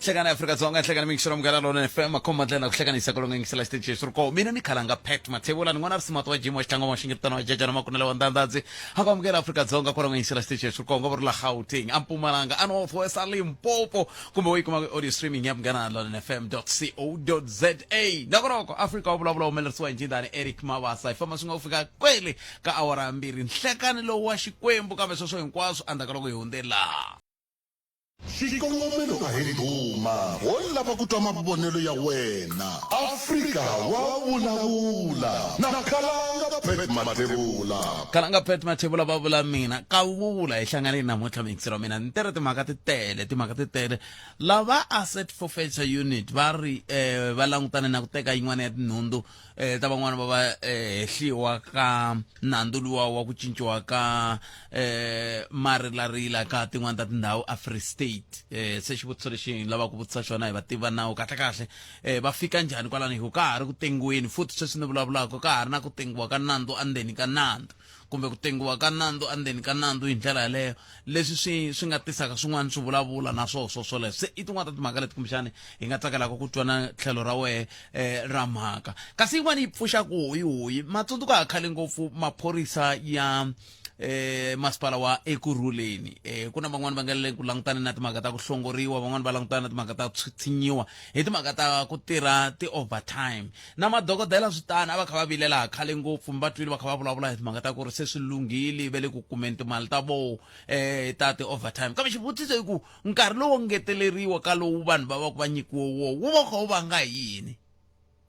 Hlekani Afrika-Dzonga, hlekani mixo Munghana Lonene FM, makhomba ndlela ku hlekanisa ku longengisela xitichi swi ri kona. Mina ni khalanga Pat Mathebula, ni n'wana ri wa Jim wa Xitlangwa wa Xingiritana wa Jejana Makunela wa Ndandadzi. A ku amukela Afrika-Dzonga ku longengisela xitichi swi ri kona, nga vuri la Gauteng, a Mpumalanga, a North West, a Limpopo, kumbe u yi kuma ku audio streaming ya Munghana Lonene FM co za. Nongonoko Afrika wa vulavula humelerisiwa hi njhindani Eric Mabasa. Hi famba swi nga ku fika kwele ka awara ya mbirhi nhlekani lowu wa Xikwembu, kambe sweswo hinkwaswo endzhaku ka loko hi hundze laha. Xikongomelo a hi ndhuma, ho lava ku twa mavonelo ya wena. Afrika wa vulavula na Khalanga Pat Mathebula. Khalanga Pat Mathebula va vula mina ka vula hi hlanganile namuntlha miyingiseri wa mina ni tere timhaka ti tele timhaka ti tele lava asset forfeiture unit va ri eh, va langutane na ku teka yin'wana ya tinhundzu eh, ta van'wana va va eh, hehliwa ka nandzu luwa wa ku cinciwa ka eh, marilarila ka tin'wana ta tindhawu a Free State. Eh, se xivutiso lexi hi lavaka ku vutisa xona hi vativi va nawu kahle kahle eh, va fika njhani kwalano hi ku ka ha ri ku tengiweni futhi sweswi ni vulavulaka ka ha ri na ku tengiwa ka nandzu endzeni ka nandzu kumbe ku tengiwa ka nandzu endzeni ka nandzu hi ndlela yaleyo leswi swi swi nga tisaka swin'wana swi vulavula na swoho swo swoleswo se i tin'wana ta timhaka leti kumbexani hi nga tsakelaka ku twa na tlhelo ra wehe um ra mhaka kasi yin'wana yi pfuxa ku hoyihoyi matsundzuka ha khale ngopfu maphorisa ya eh masipala wa Ekurhuleni eh ku na van'wana va nga le ku langutana na timhaka ta ku hlongoriwa van'wana va langutana na timhaka ta ku tshinyiwa hi timhaka ta ku tirha ti-overtime Na madokodela swi tano, a va kha va vilela ha khale ngopfu, mi va twile va kha va vulavula hi timhaka ta ku ri se swi lunghile, va le ku kumeni timali ta voho um ta ti-overtime. Kambe xivutiso i ku nkarhi lowo ngeteleriwa ka lowu vanhu va va ku va nyikiwe woho wu va wu kha wu vanga hi yini?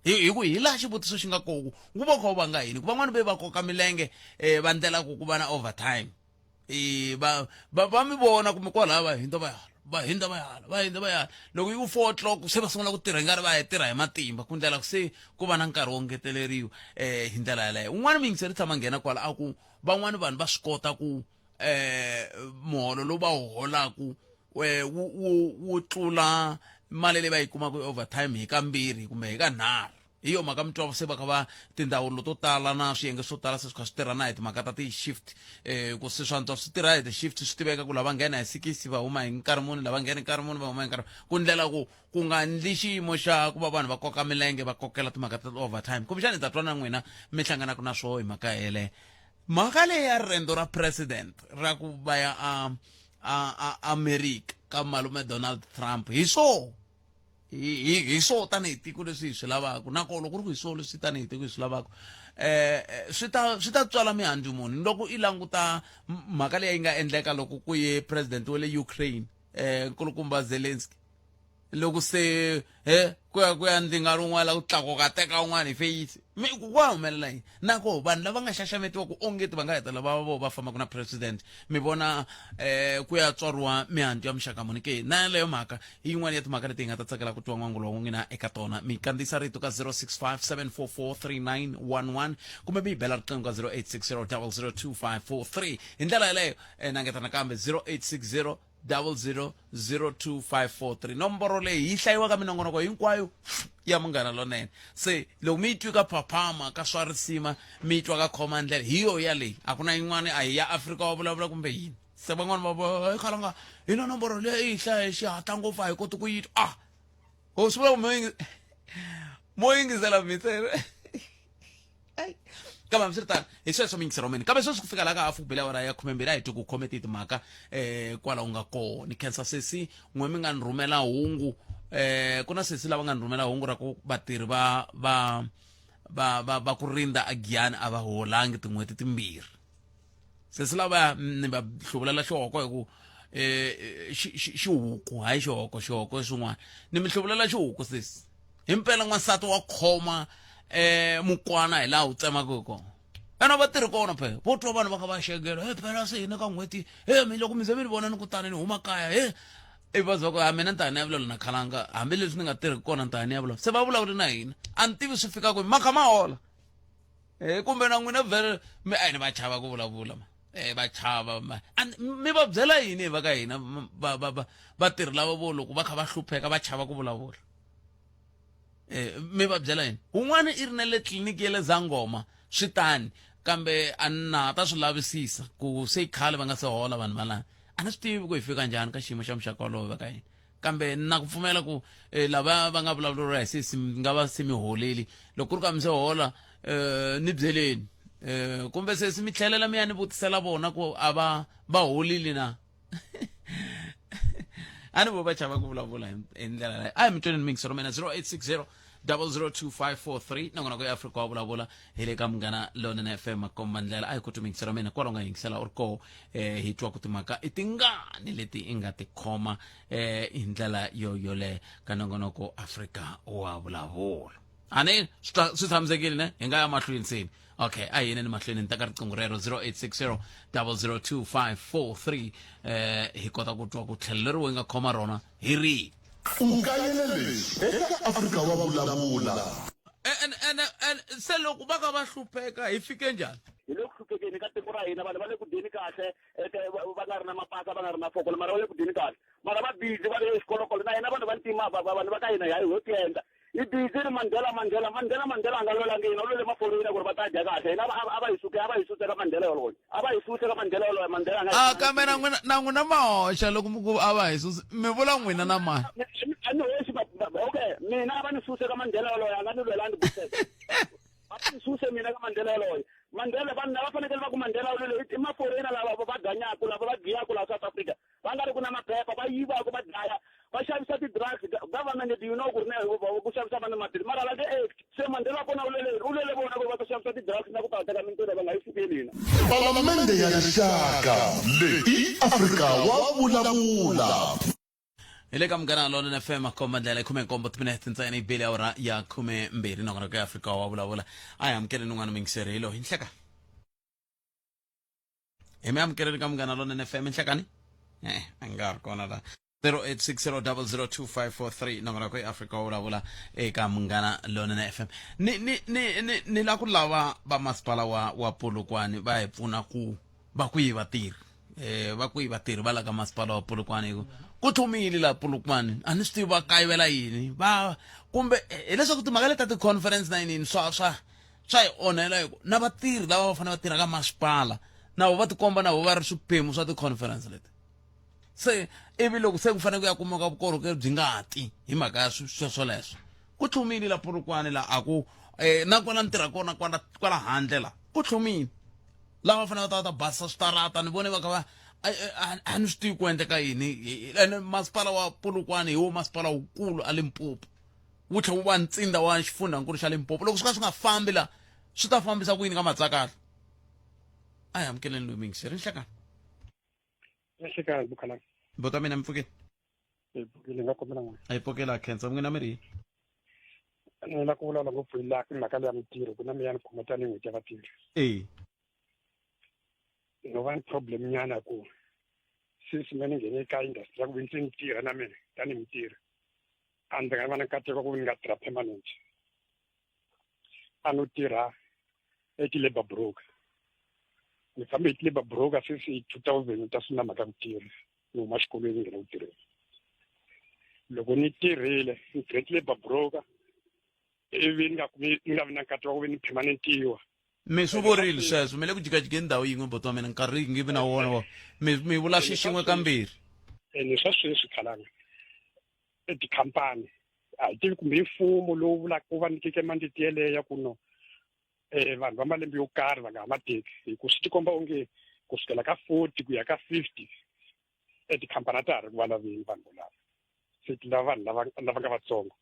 Hi hi ku hi laha xivutiso xi nga koho ku wu va wu kha wu vanga hi yini? Ku van'wani ve va koka milenge um va ndlela ku ku va na overtime. E va va va mi vona kumbe kwalaya va hindza va ya hala va hindza va ya hala va hindza va ya hala loko yi ku 4 o'clock se va sungula ku tirha ingari va ya tirha hi matimba ku ndlela ku se ku va na nkarhi wo ngeteleriwa um hi ndlela yaleyo un'wana muyingiseri tshama nghena kwala a ku van'wani vanhu va swi kota ku um muholo lowu va wu holaku wu wu wu tlula mali leyi va yi kumaka hi overtime hi kambirhi kumbe hi kanharhu Hi yo mhaka mi twa se va kha va tindzawulo to tala na swiyenge swo tala se swi kha swi tirha na hi timhaka ta ti-shift um ku se swa antswa swi tirha hi ti-shift swi tiveka ku lava nghena hi sikisi va huma hi nkarhi muni lava nghena hi nkarhi muni va huma hi nkarhi ku ndlela ku ku nga ndli xiyimo xa ku va vanhu va koka milenge va kokela timhaka ta overtime kumbexana hi ta twa na n'wina mi hlanganaka na swoho hi mhaka yeleyo mhaka leyi ya riendzo ra president ra ku va ya a a a America ka malume Donald Trump hi swoho hi hi swo tanihi tiko leswi hi swi lavaka nakona loko ku ri ku hi swo leswi tanihi tiko hi swi lavaka eh swi ta swi ta tswala mihandzu muni loko i languta mhaka leyi nga endleka loko ku ye president wa le Ukraine eh nkulukumba Zelensky loko se he ku ya ku ya ndzinga rin'wana la ku tlakuka teka un'wana hi feyisi mi ku wa humelela yini nako vanhu lava nga xaxametiwa ku ongeti va nga hetelela va vo va fambaka na president mi vona eh ku ya tswariwa mihandzu ya muxaka muni ke na yaleyo mhaka hi yin'wana ya timhaka leti hi nga ta tsakela ku twa n'wangulo wa n'wina eka tona mi kandziyisa rito ka 0657443911 kumbe mi yi bela riqingho ka 0860002543 hi ndlela yaleyo eh, nangeta nakambe 0860 0002543 nomboro leyi yi hlayiwa ka minongonoko hinkwayo ya Munghana Lonene se loko mi yi twi ka phaphama ka swa risima mi yi twa ka khoma ndlela hi yo yaleyi a ku na yin'wana a hi ya Afrika wa vulavula kumbe yini se van'wana va va hi khalanga hi na nomboro leyi yi hlaya hi xihatla ngopfu a hi koti ku yi twa ah ho swi vula ku mo yingisela mitsere kambe hambiswiritano hi sweswo miyingiselo wa mina kambe sweswi ku fika laha ka hafu ku bele awara ya khumembirhi a hi twi ku khome ti timhaka um kwala u nga kona ni khensa sesi n'we mi nga ni rhumela hungu um ku na sesi lava nga ni rhumela hungu ra ku vatirhi va va va va va ku rinda a Giyani a va holangi tin'hweti timbirhi sesi lava ni va hluvulela xihoko hi ku eh xihuku hayi xihoko xihoko i swin'wana ni mi hluvulela xihuku sesi himpela n'wansati wa khoma eh mukwana hi laha wu tsemaka hi kona ene va tirhi kona phela vo twa vanhu va kha va xengela he phela se hina ka n'hweti he mi loko mi ze mi ni vona ni ku tani ni huma kaya he ivi va za ku a mina ni ta ni ya vulavula na khalanga hambileswi ni nga tirhiki kona ni ta ni ya vulavula se va vulavule na hina a ni tivi swi fika kwihi ma kha ma hola e kumbe na n'wina vhele mi a ni va chava ku vulavula ma e va chava ma mi va byela yini hi va ka hina va va va vatirhi lava vo loko va kha va hlupheka va chava ku vulavula e mi va byela yini un'wana i ri na le tliliniki ya le Zangoma swi tani kambe a na ta swi lavisisa ku se khale va nga se hola vanhu valava a ni swi tivi ku hi fika njhani ka xiyimo xa muxaka wolowo va ka hina. Kambe na ku pfumela ku eh, lava va nga vulavuriwa hi sesi mi nga va se mi holeli. Loko ku ri ka mi se hola eh, ni byeleni eh, kumbe sesi mi tlhelela mi ya ni vutisela vona ku a va va holile na. A ni vo va chava ku vulavula hi ndlela leyi. A hi mi tweni ni mingiselo mina 0860 002543 nakona ku eAfrika wa vulavula hi le ka Munghana Lonene FM makomba ndlela. A hi ku twi mingiselo mina kwala u nga yingisela u ri koho eh, hi twa ku timhaka i tingani leti i nga ti khoma eh, hi ndlela yo yoleyo ka nongonoko Afrika wa vulavula. A ni swi tshamisekile ne hi nga ya mahlweni seni. Okay, a hi yeneni mahlweni ni teka riqingho rero 0860 002543 eh, hi kota ku twa ku tlhelo leri wu nga khoma rona hi rihi. U kayele leswi eka Afrika wa Vulavula. Ene ene ene se loko va ka va hlupheka hi fike njhani? Hi le ku hluphekeni ka tiko ra hina, vanhu va le ku dyeni kahle, va nga ri na mapasa, va nga ri na fokolo, mara va le ku dyeni kahle. Mara va busy va ri exikolokolo, na hina vanhu va ntima vanhu va ka hina hi ho tiendla. Hi busy ri Mandela, Mandela, Mandela, Mandela a nga lwelangi hina, u lwele maforeyina ku ri va ta dya kahle. Hina a va hi suke, a va hi suse ka Mandela yoloye. A va hi suse ka Mandela yoloye, Mandela a nga hi A kambe na n'wina na n'wina ma hoxa loko mi ku a va hi susi, mi vula n'wina na mani? A ni hoxi okay, mina a va ni suse ka Mandela yoloye, a nga ni lwelangi Bushek. A va ni suse mina ka Mandela yoloye. Mandela vanhu lava fanekele va ku Mandela u lwele i maforeyina lava va ganyaku, lava va giyaku laha South Africa. Va nga ri ku na maphepha, va yivaku, va dlaya, va xavisa ti-drugs. Government do you know ku ri na ku xavisa vanhu maphilisi, mara va nge act. Se Mandela wa kona u lwele yini? U lwele vona ku ri va ta xavisa ti-drugs na ku ta teka mintirho va nga yi sukeli hina. Palamende ya Rixaka, leyi i Afrika wa Vulavula. Hi le ka Munghana Lonene FM khoma ndlela i 17 timinete ntsena yi bile awara ya 12 nongonoko ya Afrika wa Vulavula. A hi amukeleni un'wana muyingiseri hi loyi nhlekani. Hi mi amukeleni ka Munghana Lonene FM nhlekani. Eh, a nga ri kona la. 0860002543 nongonoko ya Afrika wa Vulavula eka Munghana Lonene FM. Ni ni ni ni ni la ku lava va masipala wa Polokwane va hi pfuna ku va kwihi vatirhi. Va kwihi vatirhi va la ka masipala wa Polokwane hi ku ku tlhumile la Polokwane. A ni swi tivi va kayivela yini. Va kumbe hileswaku timhaka leti ta ti-conference na yini swa swa swa hi onhela hi ku na vatirhi lava va fanele va tirha ka masipala na vo va tikomba na vo va ri swiphemu swa ti-conference leti. Se ivi loko se ku fanele ku ya kumeka vukorhokeri byi nga ti hi mhaka ya swo swoleswo. Ku tlhumile la Polokwane la a ku na kwala ni tirha kona kwala kwala handle la ku tlhumile. Lava fanele va ta va ta basisa switarata ni vone va kha va a ni swi tivi ku endleka yini. Ene masipala wa Polokwane hi wo masipala wukulu a Limpopo. Wu tlhela wu va ntsinda wa xifundzankulu xa Limpopo. Loko swi ka swi nga fambi la swi ta fambisa ku yini ka Matsakala? A hi amukeleni loyi muyingiseri. Nhlekani. Nhlekani Bukhalanga. Bota mina mi pfukile? Hi pfukile, nga kombela n'wina. A hi pfukile, a khensa. N'wina mi ri yini? Ni la ku vulavula ngopfu hi la mhaka leya mintirho, ku na mi ya ni khoma tanihi n'hweti ya vatirhi. No va ni problem nyana ku since me ni nghene ka industry ya ku ve ni tirha na mina tanihi mutirhi, a ndzi nga va na nkateko ku ni nga tirha permanent. A no tirha eti-labor broker. Ni fambe hi ti-labor broker since hi 2000 ni ta sungula mhaka ku tirha, ni huma xikolweni ni nghena ku tirheni. Loko ni tirhile, ni tirhe ti-labor broker, ivi ni nga kumi, ni nga vi na nkateko wa ku ve ni permanentiwa. Mi swi vurile sweswo, mi le ku jikajikeni ndhawu yin'we buti wa mina, nkarhi yi nge vi na wona wa mi vula xi xin'we kambirhi. Ene swa sweswi khalanga, tikhampani a hi tivi kumbe i mfumo lowu vulaka wu va nyikeke mandate yeleyo ya ku no vanhu va malembe yo karhi va nga ha ma teki, hi ku swi tikomba onge ku sukela ka 40 ku ya ka 50 tikhampani a ta ha ri ku va laveni vanhu volavo, se ti lava vanhu lava nga vatsongo.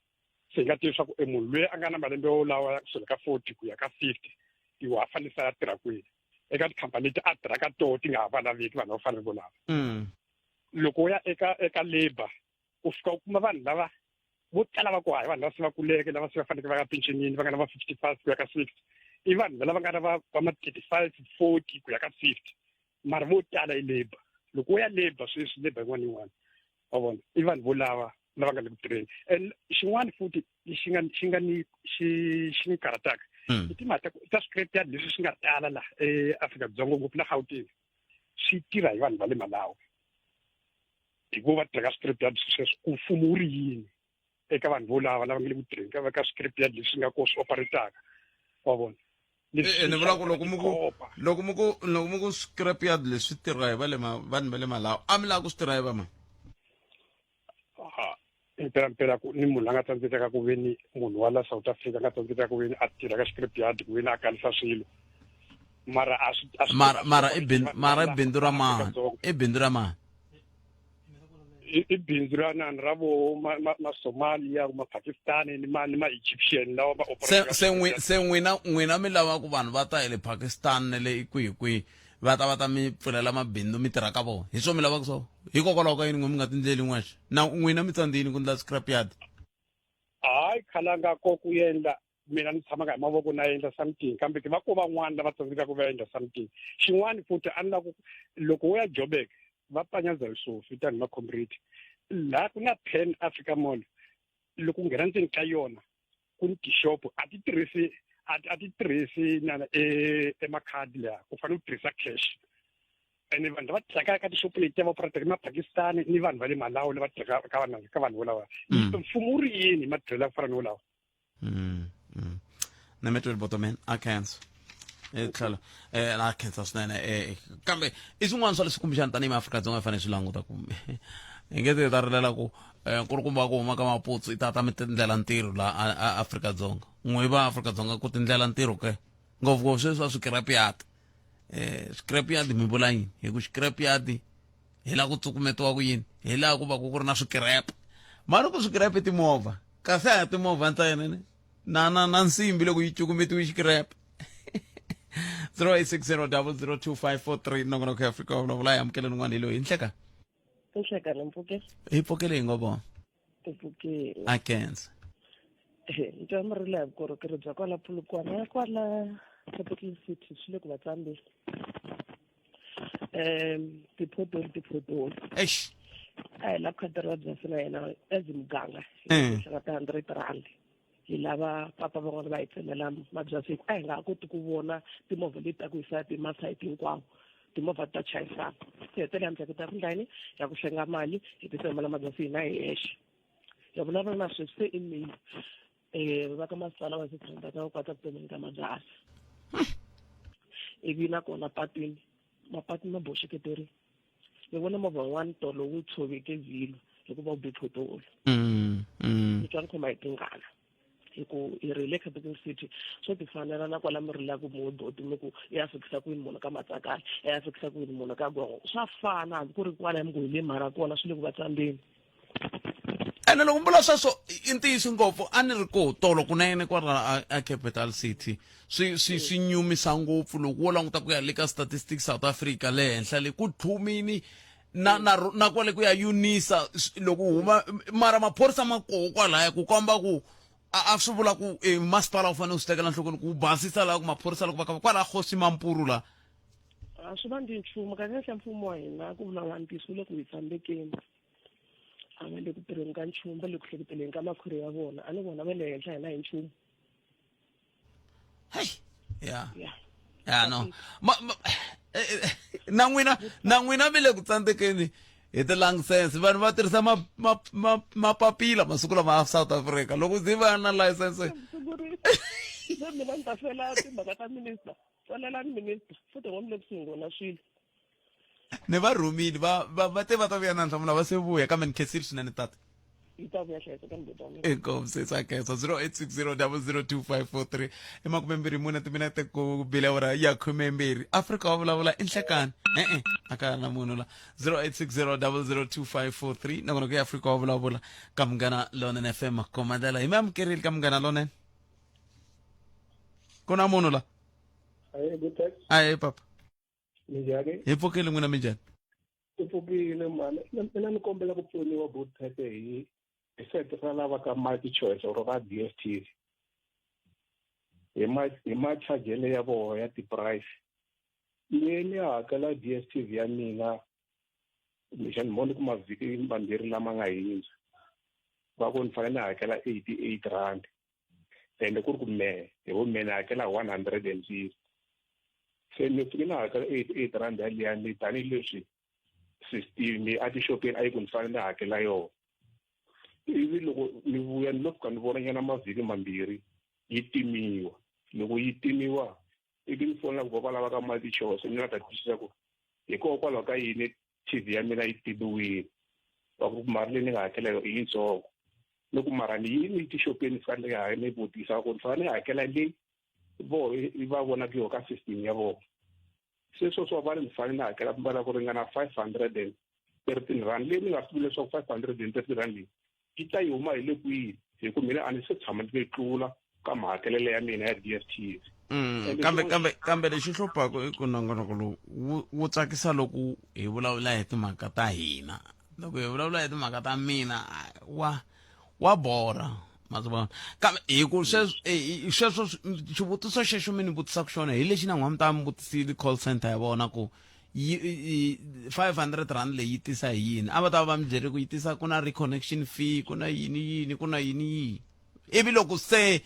Se hi nga tivi leswaku munhu loyi a nga na malembe yo lawa ya kusukela ka 40 ku ya ka 50 i wa fanele se a tirha kwihi eka tikhampani leti a tirhaka toho ti nga ha va laveki vanhu va fanele volavo. Loko u ya eka labor u fika u kuma vanhu lava vo tala va ku hayi vanhu lava se va kuleke, lava se va faneleke va ya pensionini, va nga na va 55 ku ya ka 60, i vanhu lava nga na va ma 35, 40 ku ya ka 50, mara vo tala i labor. Loko u ya labor sweswi, labor yin'wana na yin'wana wa vona i vanhu vo lava lava nga le ku tirheni. And xin'wana futhi xi nga xi nga ni xi xi ni karhataka i timhaka ta scrapyard leswi swi nga tala laha eAfrika-Dzonga, ngopfu la Gauteng, swi tirha hi vanhu va le Malawi. Hikuva va tirha ka scrapyard sweswo, ku mfumo wu ri yini eka vanhu vo lava lava nga le ku tirheni ka scrapyard leswi nga ko swi operataka, wa vona. Ni vula ku loko mi ku loko mi ku loko mi ku scrapyard leswi tirha hi va le vanhu va le Malawi, a mi lava ku swi tirha hi va mani? Ha, Mpelampela ku ni munhu la nga tsandzekaka ku ve ni munhu wa la South Africa a nga tsandzekaka ku ve ni a tirha ka scrap yard ku ve ni a kalisa swilo mara a swi a swi Mara mara i bindzu mara i bindzu ra mani? I bindzu ra mani? I bindzu ra nani ra vo ma Somalia, ma Pakistani ni ma Egyptian lawa va Se se n'wi se n'wina mi lava ku vanhu va ta hi le Pakistan na le kwihi kwihi va ta mi pfulela mabindzu mi tirha ka vona, hi swo mi lavaka so? Hikokwalaho ka yini n'we mi nga tindleli n'wexe na n'wina mi tsandziyini ku ndla scrap yard? Hayi, khalanga ko ku endla mina ni tshamaka hi mavoko na endla something, kambe ke va ko van'wana lava tsandzekaka va endla something xin'wana futhi. A ni la ku loko wo ya Joburg va panyaza hi sofi tanihi ma-comrade laha ku na Pan Africa Mall, loko u nghena ndzeni ka yona ku ni tixopo, a ti tirhisi a ti tirhisi nana emakhadi laha, u fanele u tirhisa cash. Ene vanhu lava tirhaka ka tixopo leti va operataka i Mapakistani ni vanhu va le Malawi lava tirhaka ka vanhu volava. Mfumo wu ri yini hi matirhelo ya ku fana ni wolawa? Na mi tweli botomen a khensa e tlhelo na khensa swinene, kambe i swin'wana swa leswi kumbexana tanihi maAfrika-Dzonga hi fanele swi languta ku hi nge ti ta rilela ku nkulukumba ku huma ka maputsu i ta mi tindlela ntirho laha a Afrika-Dzonga, n'wi va Afrika-Dzonga ku tindlela ntirho ke, ngopfungopfu sweswi swa scrap yard. Scrap yard mi vula yini? Hi ku scrap yard hi laha ku tsukumetiwa ku yini, hi laha ku va ku ri na swikirepe, mara ku swikirepe timovha kasi a hi timovha ntsena ne na nsimbi loko yi cukumetiwe xikirepe. 0860002543, nongonoko ya Afrika wa Vulavula. Hi amukeleni n'wana hi loyi hi nhleka. Nhlekani, mpfuke. Hi pfukele, hi ngo vona. Hi pfukile. A khensa. Ni twa mi ri laha vukorhokeri bya kwala Polokwane ya kwala Capital City swi le ku va tsambeni. Tiphotoli tiphotoli. Eish. A hi la khadi ra byasi na yena as muganga. Hi xava ti-R100. Hi lava papa van'wana va hi tsemela mabyasi hi ku a hi nga ha koti ku vona timovha leti ta ku yisa timasayiti hinkwawo, timovha ta chayisana. Se hetelela miehleketo ya ku ndla yini, ya ku hlenga mali hi ti tsemela mabyasi hina hi hexe. Ya vulavula na sweswi se i May, va ka masipala wa sithanda ka ku kota ku tsemeni ka mabyasi. Ivi nakona patwini mapatu ma boxeketeriwa, ni vona movha wun'wana tolo wu tshoveke vhilwa hikuva wu be pothole. Ni twa ni khoma hi tingana hi ku hi ri le Capital City, swo ti fanela na kwala mi rilaka moboti mi ku i ya fikisa kwini munhu ka Matsakala, i ya fikisa kwini munhu ka Gongo, swa fana hambi ku ri kwala mi ku hi le mhara kona swi le ku va tsambeni. Ene loko mbula sweswo i ntiyiso ngopfu, a ni ri ko tolo kunene kwala a Capital City, swi nyumisa ngopfu loko wo languta ku ya le ka Statistics South Africa le henhla le ku tlhumini na kwale ku ya Unisa loko u huma, mara maphorisa ma koho kwalaya ku komba ku a swi vula ku masipala wu fanele wu swi tekela nhlokweni ku basisa laha ku maphorisa loko va ka kwala Kgosi Mampuru la. A swi va ndi nchumu kahle kahle. Mfumo wa hina, ku vulavula ntiyiso, wu le ku hi tsambekeni, a va le ku tirheni ka nchumu, va le ku hleketeleni ka makhwiri ya vona. A ni vona va le henhla hina hi nchumu. Hey, ya. Ya, no ma, na n'wina mi le ku tsandzekeni hi ti-license. Vanhu va tirhisa mapapila masiku lama a South Africa loko zi va na license. Se mina ni ta fela timhaka ta minister, tsalelani minister futhi ngo mi le kusuhi ngona swilo. Ni va rhumile, va te va ta vuya na nhlamulo, va se vuya, kambe ni khensile swinene tata. Yi ta vuya hlayiseka ni buti wa mina. Inkomu sesakesa. 0860002543, i 24 timinete ku bile awara ya 12. Afrika wa Vulavula i nhlekani. E-e, a ka na munhu la. 0860002543, nakona ku ya Afrika wa Vulavula ka Munghana Lonene FM. Komandela hi mi amukerile ka Munghana Lonene. Ku na munhu la. Aye papa. Minjhani? Hi pfukile, n'wina minjhani? Ti pfukile mani. Mina ni kombela ku pfuniwa butete hi sete ra lava ka MultiChoice or va DStv hi machajele ya vona ya ti-price. Ni hakela DStv ya mina kumbexani mo ni ku mavhiki mambirhi lama nga hindza, va ku ni fanele ni hakela R88, ende ku ri ku mehe hi vo mehe ni hakela 150. Se ni fike ni hakela R88 yaliyani, tanihileswi system a tixopeni a yi ku ni fanele ni hakela yona. Ivi loko ni vuya ni lo fika ni vona nyana mavhiki mambirhi yi timiwa. Loko yi timiwa, ivi ni fonela ku va lava ka MultiChoice, ni la ta twisisa ku hikokwalaho ka yini TV ya mina yi timiwile. Va ku mali leyi ni nga hakela yona i yitsongo. Ni ku mara ni yini tixopeni ni fanele ya ni vutisa ku ni fanele ni hakela leyi voho va vonaka yoho ka system ya vona. Se sweswo va ri ni fanele ni hakela mali ya ku ringana R513 leyi ni nga swi tivi leswaku R513 leyi yi ta yi huma hi le kwihi, hi ku mina a ni se tshama ni yi tlula ka mahakelelo ya mina ya DSTV. Kambe kambe kambe lexi hlophaka i ku nongonoko lowu wu wu tsakisa loko hi vulavula hi timhaka ta hina. Loko hi vulavula hi timhaka ta mina wa wa borha, ma swi vona. Kambe hi ku sweswo sweswo xivutiso xexo mi ni vutisaka xona hi lexi na n'wana mi ta mi vutisile call center ya vona ku yi R500 leyi yi tisa hi yini. A va ta va va mi byele ku yi tisa ku na reconnection fee, ku na yini yini, ku na yini yini. Ivi loko se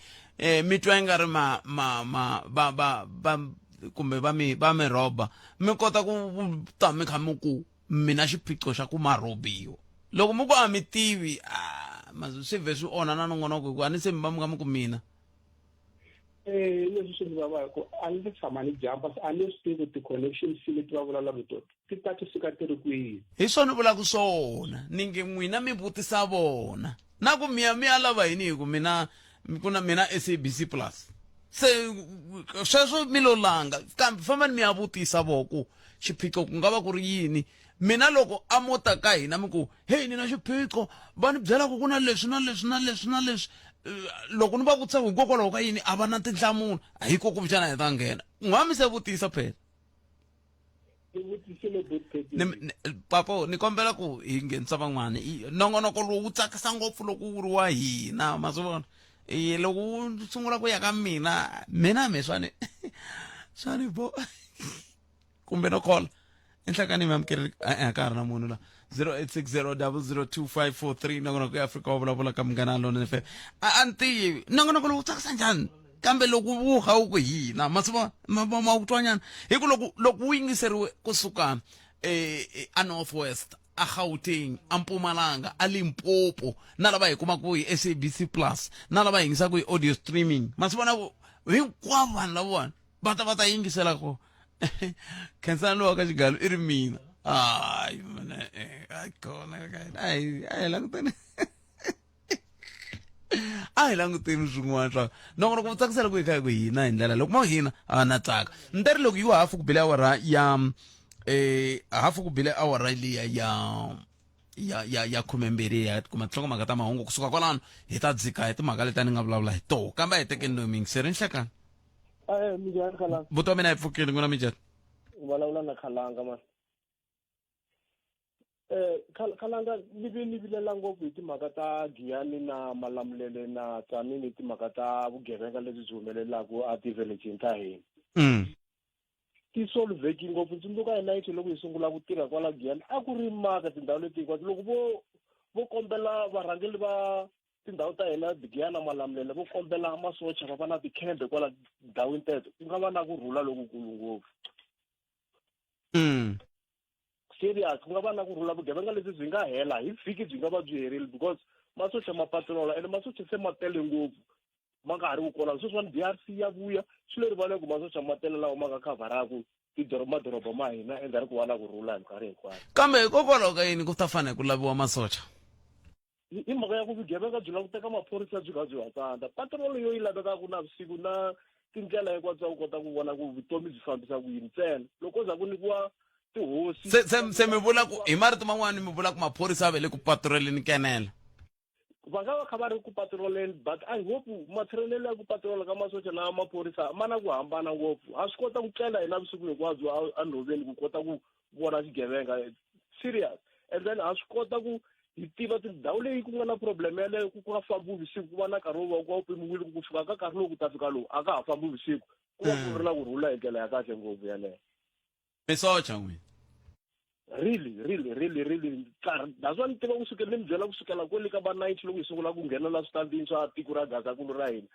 mi twa i nga ri ma ma ma va va va kumbe va mi va mi rhoba, mi kota ku ta mi kha mi ku mi na xiphiqo xa ku ma rhobiwa. Loko mi ku a mi tivi, ma swi vhe swi onha na nongonoko, hikuva a ni se mi va mi kha mi ku mina. Leswi swi ni vava hi ku a ni se tshama ni jumpa, a ni swi tivi ti-connection fee leti va vulavulaka hi tona ti ta ti suka ti ri kwihi. Hi swona ni vulaka swona, ni nge n'wina mi vutisa vona na ku mi ya mi ya lava yini, hi ku mina ku na mina SABC Plus, se sweswo mi lo langa. Kambe fambani mi ya vutisa voho ku xiphiqo ku nga va ku ri yini. Mina loko a mo ta ka hina mi ku heyi ni na xiphiqo, va ni byela ku ku na leswi na leswi na leswi na leswi, loko ni va vutisa ku hikokwalaho ka yini a va na tinhlamulo, a hi ko kumbexana hi ta nghena. N'wa mi se vutisa phela. Papa, ni kombela ku hi nghenisa van'wana. Nongonoko lowu wu tsakisa ngopfu loko wu ri wa hina, ma swi vona. Loko wu sungula ku ya ka mina, mina me swa ni swa ni bo kumbe no khola enhlakani mi amukeri. E-e, ka ha ri na munhu la. 0860002543, nongonoko ya Afrika wa Vulavula ka Munghana Lonene FM. A ni tivi nongonoko lowu tsakisa njhani, kambe loko wu kha wu ku hina, ma swi vona, ma wu twanyana, hi ku loko wu yingiseriwe kusuka a North West, a Gauteng, a Mpumalanga, a Limpopo, na lava hi kumaka hi SABC Plus, na lava yingisaka hi audio streaming, ma swi vona ku hinkwavo vanhu lavawani va ta va ta yingisela ko. Khensani lowa ka Xigalo i ri mina, hayi mina, hayi kona ka hina, a hi languteni, a hi languteni swin'wana swa nongonoko wu tsakisela ku hi kha hi ku hina hi ndlela loko ma hina a na tsaka. Ni ta ri loko yi wa hafu ku bile awara ya hafu ku bile awara liya ya 12 ya kuma tinhlokomhaka ta mahungu. Kusuka kwalano hi ta dzika hi timhaka leti a ni nga vulavula hi toho, kambe a hi tekeni loyi miyingiseri. Nhlekani. Minjhani Khalanga? Buti wa mina, hi pfukile n'wina, minjhani? U vulavula na Khalanga man. Khalanga, ni vi ni vilela ngopfu hi timhaka ta Giyani na Malamulele na Tzaneen, ni timhaka ta vugevenga lebyi byi humelelaka a ti-village ta hina. Ti solveki ngopfu. Tsundzuka hi 90 loko hi sungula ku tirha kwala Giyani, a ku ri maka tindhawu leti hinkwato. Loko vo kombela varhangeri va tindhawu ta hina Giyani na Malamulele, vo kombela masocha va va na tikhempe kwala ndhawini teto, ku nga va na ku rhula lokukulu ngopfu. Serious, ku nga va na ku rhula, vugevenga lebyi byi nga hela hi vhiki, byi nga va byi herile, because masocha ma patrola, ene masocha se ma tele ngopfu, ma nga ha ri ku kona sweswiwani. DRC ya vuya, swi le rivaleni ku masocha ma tele lawa ma nga khavharaku madoroba ma hina, endzhaku ku va na ku rhula hi minkarhi hinkwayo. Kambe hikokwalaho ka yini ku ta fanele ku laviwa masocha? Hi mhaka ya ku vugevenga byi lava ku teka maphorisa byi kha byi va tsandza. Patrol yo yi lavekaka navusiku na tindlela hinkwato ta ku kota ku vona ku vutomi byi fambisa ku yini ntsena loko ko za ku nyikiwa tihosi. Se mi vula ku, hi marito man'wani mi vula ku maphorisa va le ku patroleni kenela? Va nga va kha va ri ku patroleni, but I hope matrainelo ya ku patrola ka masocha na maphorisa ma na ku hambana ngopfu. Ha swi kota ku tlela hi navusiku hinkwabyo enhoveni ku kota ku vona xigevenga, serious, and then ha swi kota ku hi tiva tindhawu leyi ku nga na problem yaleyo, ku nga fambiwi vusiku, ku va na nkarhi wo va ku va wu pimiwile ku fika ka nkarhi lowu ku ta fika lowu a ka ha fambi vusiku, ku va ku ri na ku rhula hi ndlela ya kahle ngopfu yaleyo. Mi socha n'wina? Really, really, really, really, nkarhi that's why ni tiva kusukela ni mi byela kusukela kwele ka va 90 loko hi sungula ku nghenela switandini swa tiko ra Gazakulu ra hina,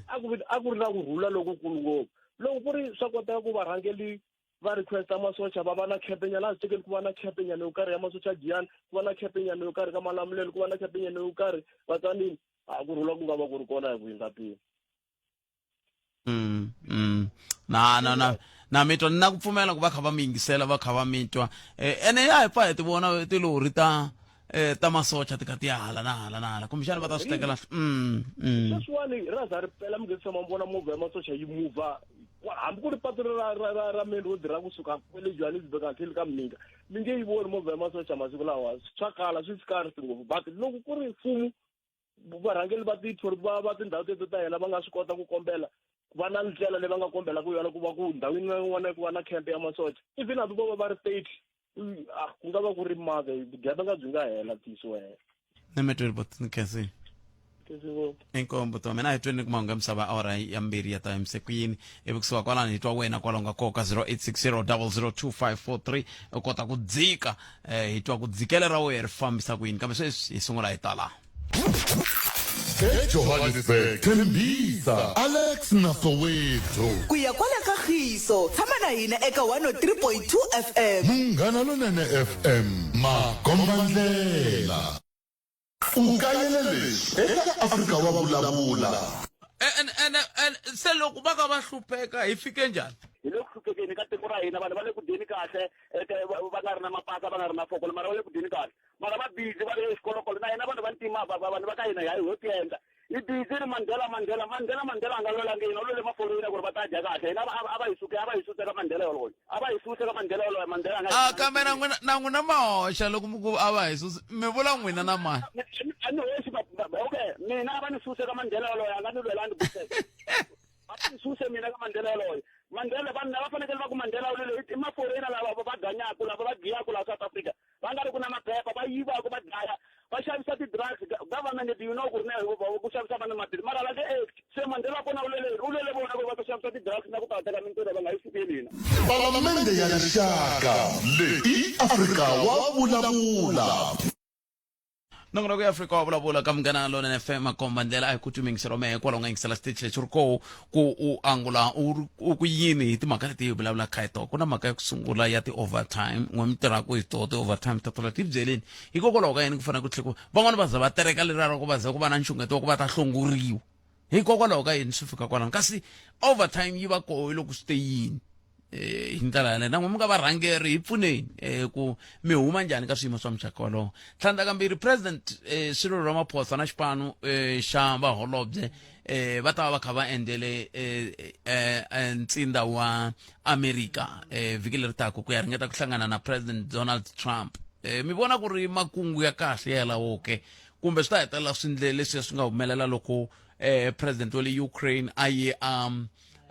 a ku ri na ku rhula lokukulu ngopfu. Loko ku ri swa koteka ku varhangeli va requesta masocha va va na campenyana, a swi tekeli ku va na campenyana yo karhi ya masocha Giyani, ku va na campenyana yo karhi ka Malamulele, ku va na campenyana yo karhi Vatsanini, a ku rhula ku nga va ku ri kona hi ku hindza mpimo. Na na na na mi twa, ni na ku pfumela ku va kha va mi yingisela, va kha va mi twa. Ene ya hi pfa hi ti vona tilori ta eh ta masocha ti kha ti ya hala na hala na hala kumbexana va ta swi tekela Sweswiwani ra za ri pela mi nge tshama mi vona movha ya masocha yi muvha hambi ku ri patu ra ra ra ra main road ra kusuka kwele Johannesburg until ka Mninga mi nge yi voni movha ya masocha masiku lawa swa kala swi scarce ngopfu but loko ku ri mfumo varhangeri va ti va va tindhawu teto ta hina va nga swi kota ku kombela ku va na ndlela leyi va nga kombelaka yona ku va ku ndhawini yin'wana ku va na camp ya masocha even hambi vo va va ri 30 ah ku nga va ku ri maka vugevenga byi nga hela ntiyiso wa hela ni mi tweli bot ni khensile inkomu buti wa mina a hi tweni ku mahungu ya misava awara ya mbirhi ya ta yimise ku yini ivi kusuka kwalano hi twa wena kwalaho nga koka 0860 002543 u kota ku dzika eh, hi twa ku dzikele ra wena ri fambisa ku yini kambe sweswi hi sungula hi tala eJohannesburg, Tembisa, Alex na Soweto. Ku ya kwala ka Khiso, tshama na hina eka 103.2 FM. Munghana Lonene FM, makombandlela. U kayele leswi eka Afrika wa Vulavula. Ene ene ene se loko va ka va hlupheka hi fike njhani? Hi le ku hluphekeni ka tiko ra hina vanhu va le ku dyeni kahle va nga ri na mapasa va nga ri na fokolo mara va le ku dyeni kahle mara va busy va ri exikolokolo na hina vanhu va ntima vanhu va ka hina hi ho tiendla hi busy ri Mandela Mandela Mandela Mandela a nga lwelangi hina u lwele maforeyina ku ri va ta dya kahle hina a va hi suke a va hi suse ka Mandela yoloye a va hi suse ka Mandela yoloye Mandela a nga a kambe na n'wina na n'wina ma hoxa loko mi ku a va hi susi mi vula n'wina na mani a ni hoxi okay mina a va ni suse ka Mandela yoloye a nga ni lwelangi va ni suse mina ka Mandela yoloye Mandela vanhu lava fanekele va ku Mandela u lwele i maforeyina lava va ganyaku lava va giyaku laha South Africa va nga ri ku na maphepha va yivaka va dlaya va xavisa ti-drugs government do you know ku ri na ku xavisa vanhu maphilisi mara va nge act se Mandela kona u lwele u lwele vona ku va ta xavisa ti-drugs na ku ta teka mintirho va nga yi sukeli hina. Palamende ya Rixaka leyi i Afrika wa Vulavula. Nongonoko ya Afrika wa vulavula ka Munghana Lonene FM makomba ndlela a hi ku twi mingiselo mehe kwalaho nga yingisela xitichi lexi ri koho ku u angula u ri u ku yini hi timhaka leti hi vulavulaka hi tona ku na mhaka ya ku sungula ya ti-overtime n'we mi tirhaka hi toho ti-overtime ta tola ti byeleni hikokwalaho ka yini ku fanele ku tlhe ku van'wani va za va tereka leriya ra ku va za ku va na nxungeto wa ku va ta hlongoriwa hikokwalaho ka yini swi fika kwalano kasi overtime yi va koho loko swi te yini eh hi ndlela yaleyo na n'we mi nga varhangeri hi pfuneni eh ku mi huma njhani ka swiyimo swa muxaka wolowo tlhandlakambirhi president eh Cyril Ramaphosa na xipano eh xa vaholobye eh va ta va va kha va endlele eh, eh, eh ntsinda wa America eh vhiki leri taka ku ya ringeta ku hlangana na president Donald Trump eh mi vona ku ri makungu ya kahle yalawo ke kumbe swi ta hetelela swi ndle leswiya swi nga humelela loko eh president wa le Ukraine a ye a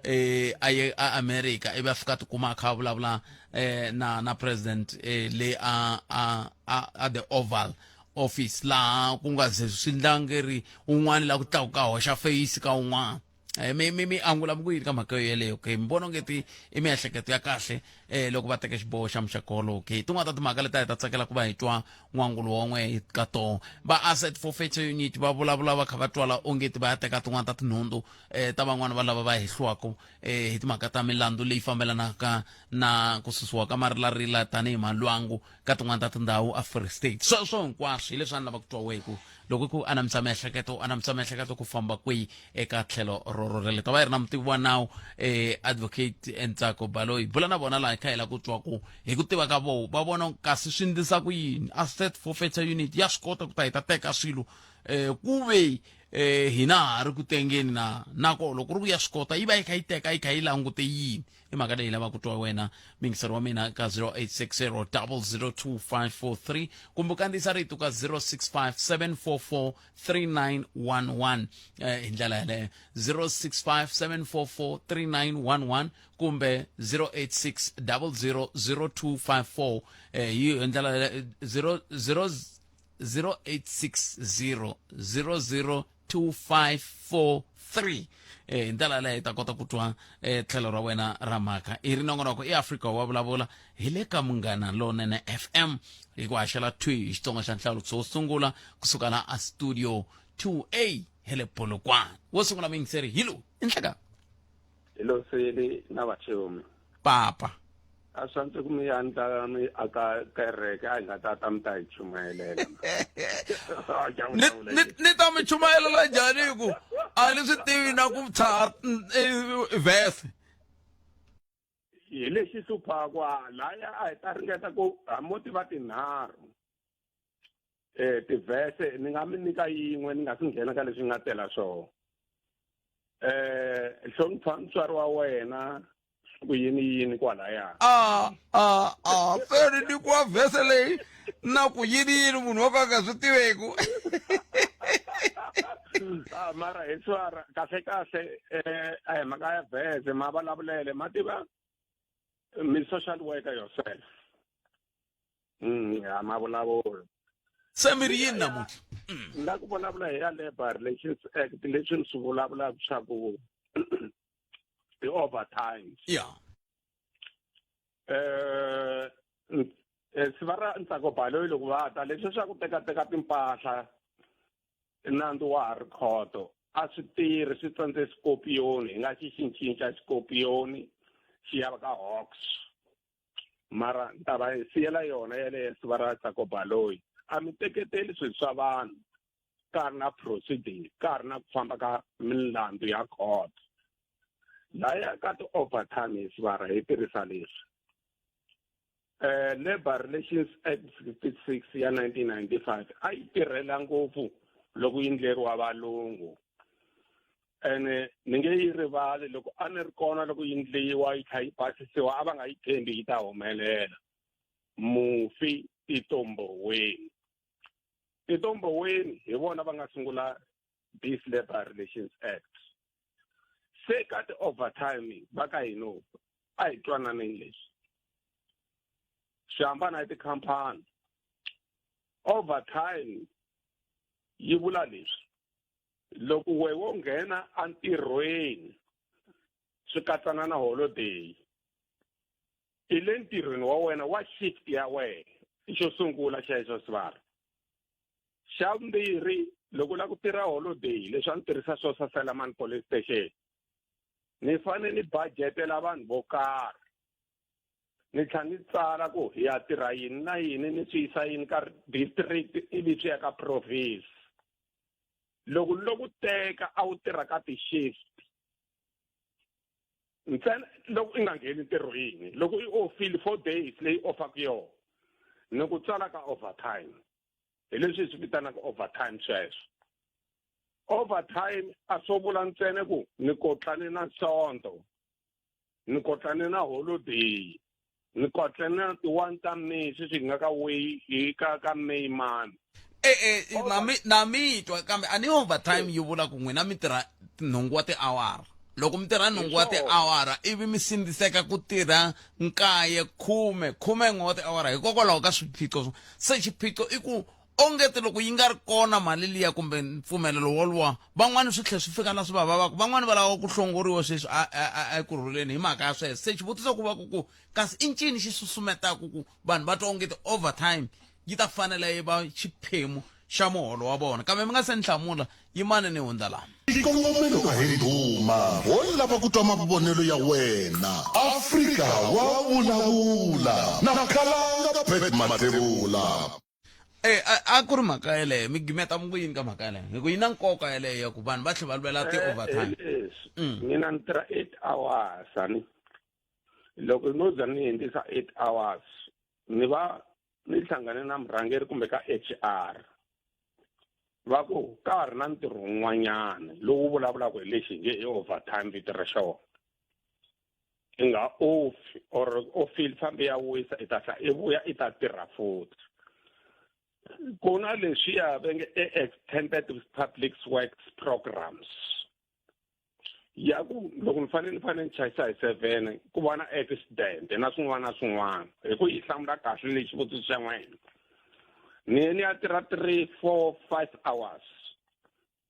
eh a ye a America ivi a fika tikuma a kha a vulavula eh na na president eh le a a a the Oval Office laha ku nga ze swi ndlangeri un'wana la ku tlakuka hoxa face ka un'wana eh, mi mi mi angula mi ku yini ka mhaka yeleyo okay mi vona onge ti i miehleketo ya kahle eh loko va teka xiboho xa muxaka wolowo okay tin'wana ta timhaka leti a hi ta tsakela ku va hi twa n'wangulo wa n'we ka toho va asset forfeiture unit va vulavula va kha va twala onge ti va ya teka tin'wana ta tinhundzu eh ta van'wana va lava va hehliwaka eh hi timhaka ta milandzu leyi fambelanaka na ku susiwa ka marilarila tanihi malwangu ka tin'wana ta tindhawu a Free State sweswo hinkwaswo hi leswi a ni lava ku twa wehe ku loko ku anamisa miehleketo u anamisa miehleketo ku famba kwihi eka tlhelo roro rele ta va yi ri na mutivi wa nawu eh, advocate Ntsako Baloyi bula na vona laha hi kha hi la ku twa ku hi ku tiva ka voho va vona kasi swi ndlisa ku yini asset forfeiture unit ya swi kota ku ta hi ta teka swilo eh, ku ve eh, hina ha ri ku tengeni na nako loko ri ku ya swi kota yi va yi kha yi teka yi kha yi langute yini i mhaka leyi lavaka ku twa wena mingiseri wa mina ka 0860 002543 kumbe u kandziyisa rito ka 065 744 3911 eh, hi ndlela yaleyo 065 744 3911 kumbe 086 000254 eh, hi ndlela yaleyo 0 0 0860 00 2543 eh hi ndlela yaleyo hi ta kota ku twa eh, tlhelo ra wena ra mhaka i ri nongonoko i afrika wa vulavula hi le ka munghana lonene fm hi ku haxela 2 hi xitsonga xa nhlawulo wo sungula kusuka la a studio 2a hi le polokwane wo sungula muyingiseri hi lowu i nhleka hi lo seli na vachomi papa a swi antswa ku mi ya mi aka kereke a hi nga ta ta mi ta hi chumayelela ni ni ta mi chumayelela njhani hi ku a ni swi tivi na ku tshaha verse hi lexi hluphaka laya a hi ta ringeta ku ha mo tiva tinharhu. Tivhese ni nga mi nyika yin'we ni nga si nghena ka leswi nga tela swona. Hlonipha mutswari wa wena ku yini yini kwalaya. A a a se ni nyikiwa vhese leyi na ku yini yini munhu wa ka a nga swi tiveku. Ah, mara hi swara kahle kahle a hi mhaka ya vhese ma vulavulele ma tiva mi social worker yourself. Ya ma vulavula. Se mi ri yini namuntlha? Ni la ku vulavula hi ya Labor Relations Act leswi ni swi vulavulaka swa ku ti-overtime. Siva ra Ntsako Baloyi loko va ta leswi swa ku tekateka timpahla nandzu wa ha ri khoto a swi tirhi swi tsandze Scorpion hi nga xi xi cinca Scorpion xi ya ka Hawks. Mara ni ta va hi siyela yona yeleyo siva ra Ntsako Baloyi. A mi teketeli swilo swa vanhu ka ha ri na proceeding, ka ha ri na ku famba ka milandzu ya court. Laya ka ti-overtime hi sivara hi tirhisa leswi. Labor Relations Act 66 ya 1995 a yi tirhela ngopfu loko yi endleriwa valungu. Ene ni nge yi rivali loko a ni ri kona loko yi endliwa yi tlhela yi pasisiwa a va nga yi tshembi yi ta humelela. Mufi Tito Mboweni. Tito Mboweni hi vona va nga sungula this Labor Relations Act. Se ka ti-overtime va ka hina a hi twananeni leswi. Swi hambana hi tikhampani. Overtime yi vula leswi. Loko we wo nghena entirhweni swi katsana na holiday. I le ntirhweni wa wena wa shift ya wena. I xo sungula xexo sivara. Xa vumbirhi loko u lava ku tirha holiday leswi a ni tirhisa swo Saselamani police station. Ni fanele ni budgetela vanhu vo karhi. Ni tlhela ni tsala ku hi ya tirha yini na yini ni swi yisa yini ka district ivi swi ya ka province. Loko ni lo ku teka a wu tirha ka ti-shift ntsena loko i nga ngheni ntirhweni loko i offile 4 days leyi offaka yona ni ku tsala ka overtime. Hi leswi hi swi vitanaka overtime sweswo. Overtime a swo vula ntsena ku ni kotlane na Sonto, ni kotlane na holiday, ni kotlane na ti-1 ta May sweswi hi nga ka way hi ka ka May mani. Na mi twa kambe a ni overtime yi vula ku n'wina mi tirha nhungu wa tiawara. Loko mi tirha nhungu wa tiawara ivi mi sindziseka ku tirha nkaye, khume, khume n'we wa tiawara hikokwalaho ka swiphiqo. Se xiphiqo i ku ongeti loko yi nga ri kona mali liya kumbe mpfumelelo woluwa van'wani swi tlhela swi fika la swi va vavaka, van'wani va lava ku hlongoriwa sweswi ekurhuleni hi mhaka ya sweswo. Se xivutiso ku va ku ku kasi i ncini xi susumetaka ku vanhu va twa ongeti overtime yi ta fanela yi va xiphemu xa muholo wa vona? Kambe mi nga se ni hlamula, yimani ni hundza laha. Xikongomelo a hi ndhuma, ho lava ku twa mavonelo ya wena. Afrika wa vulavula na Khalanga Pat Mathebula. A ku ri mhaka yeleyo, mi gimeta mi ku yini ka mhaka yeleyo? Hi ku yi na nkoka yeleyo ya ku vanhu va tlhela va lwela ti-overtime. Leswi mina ni tirha 8 hours ani. Loko no za ni hundzisa 8 hours ni va ni hlangane na murhangeri kumbe ka HR. Va ku ka ha ri na ntirho wun'wanyana lowu vulavulaka hi lexi nge i overtime vito ra xona. I nga off or offile fambe ya wisa i ta tlhela i vuya i ta tirha futhi. Ku na leswiya va nge i extended public works programs. Ya ku loko ni fanele ni fanele ni chayisa hi 7 ku va na accident na swin'wana na swin'wana. Hi ku yi hlamula kahle lexi xivutiso xa n'wina. Ni ye ni ya tirha 3, 4, 5 hours.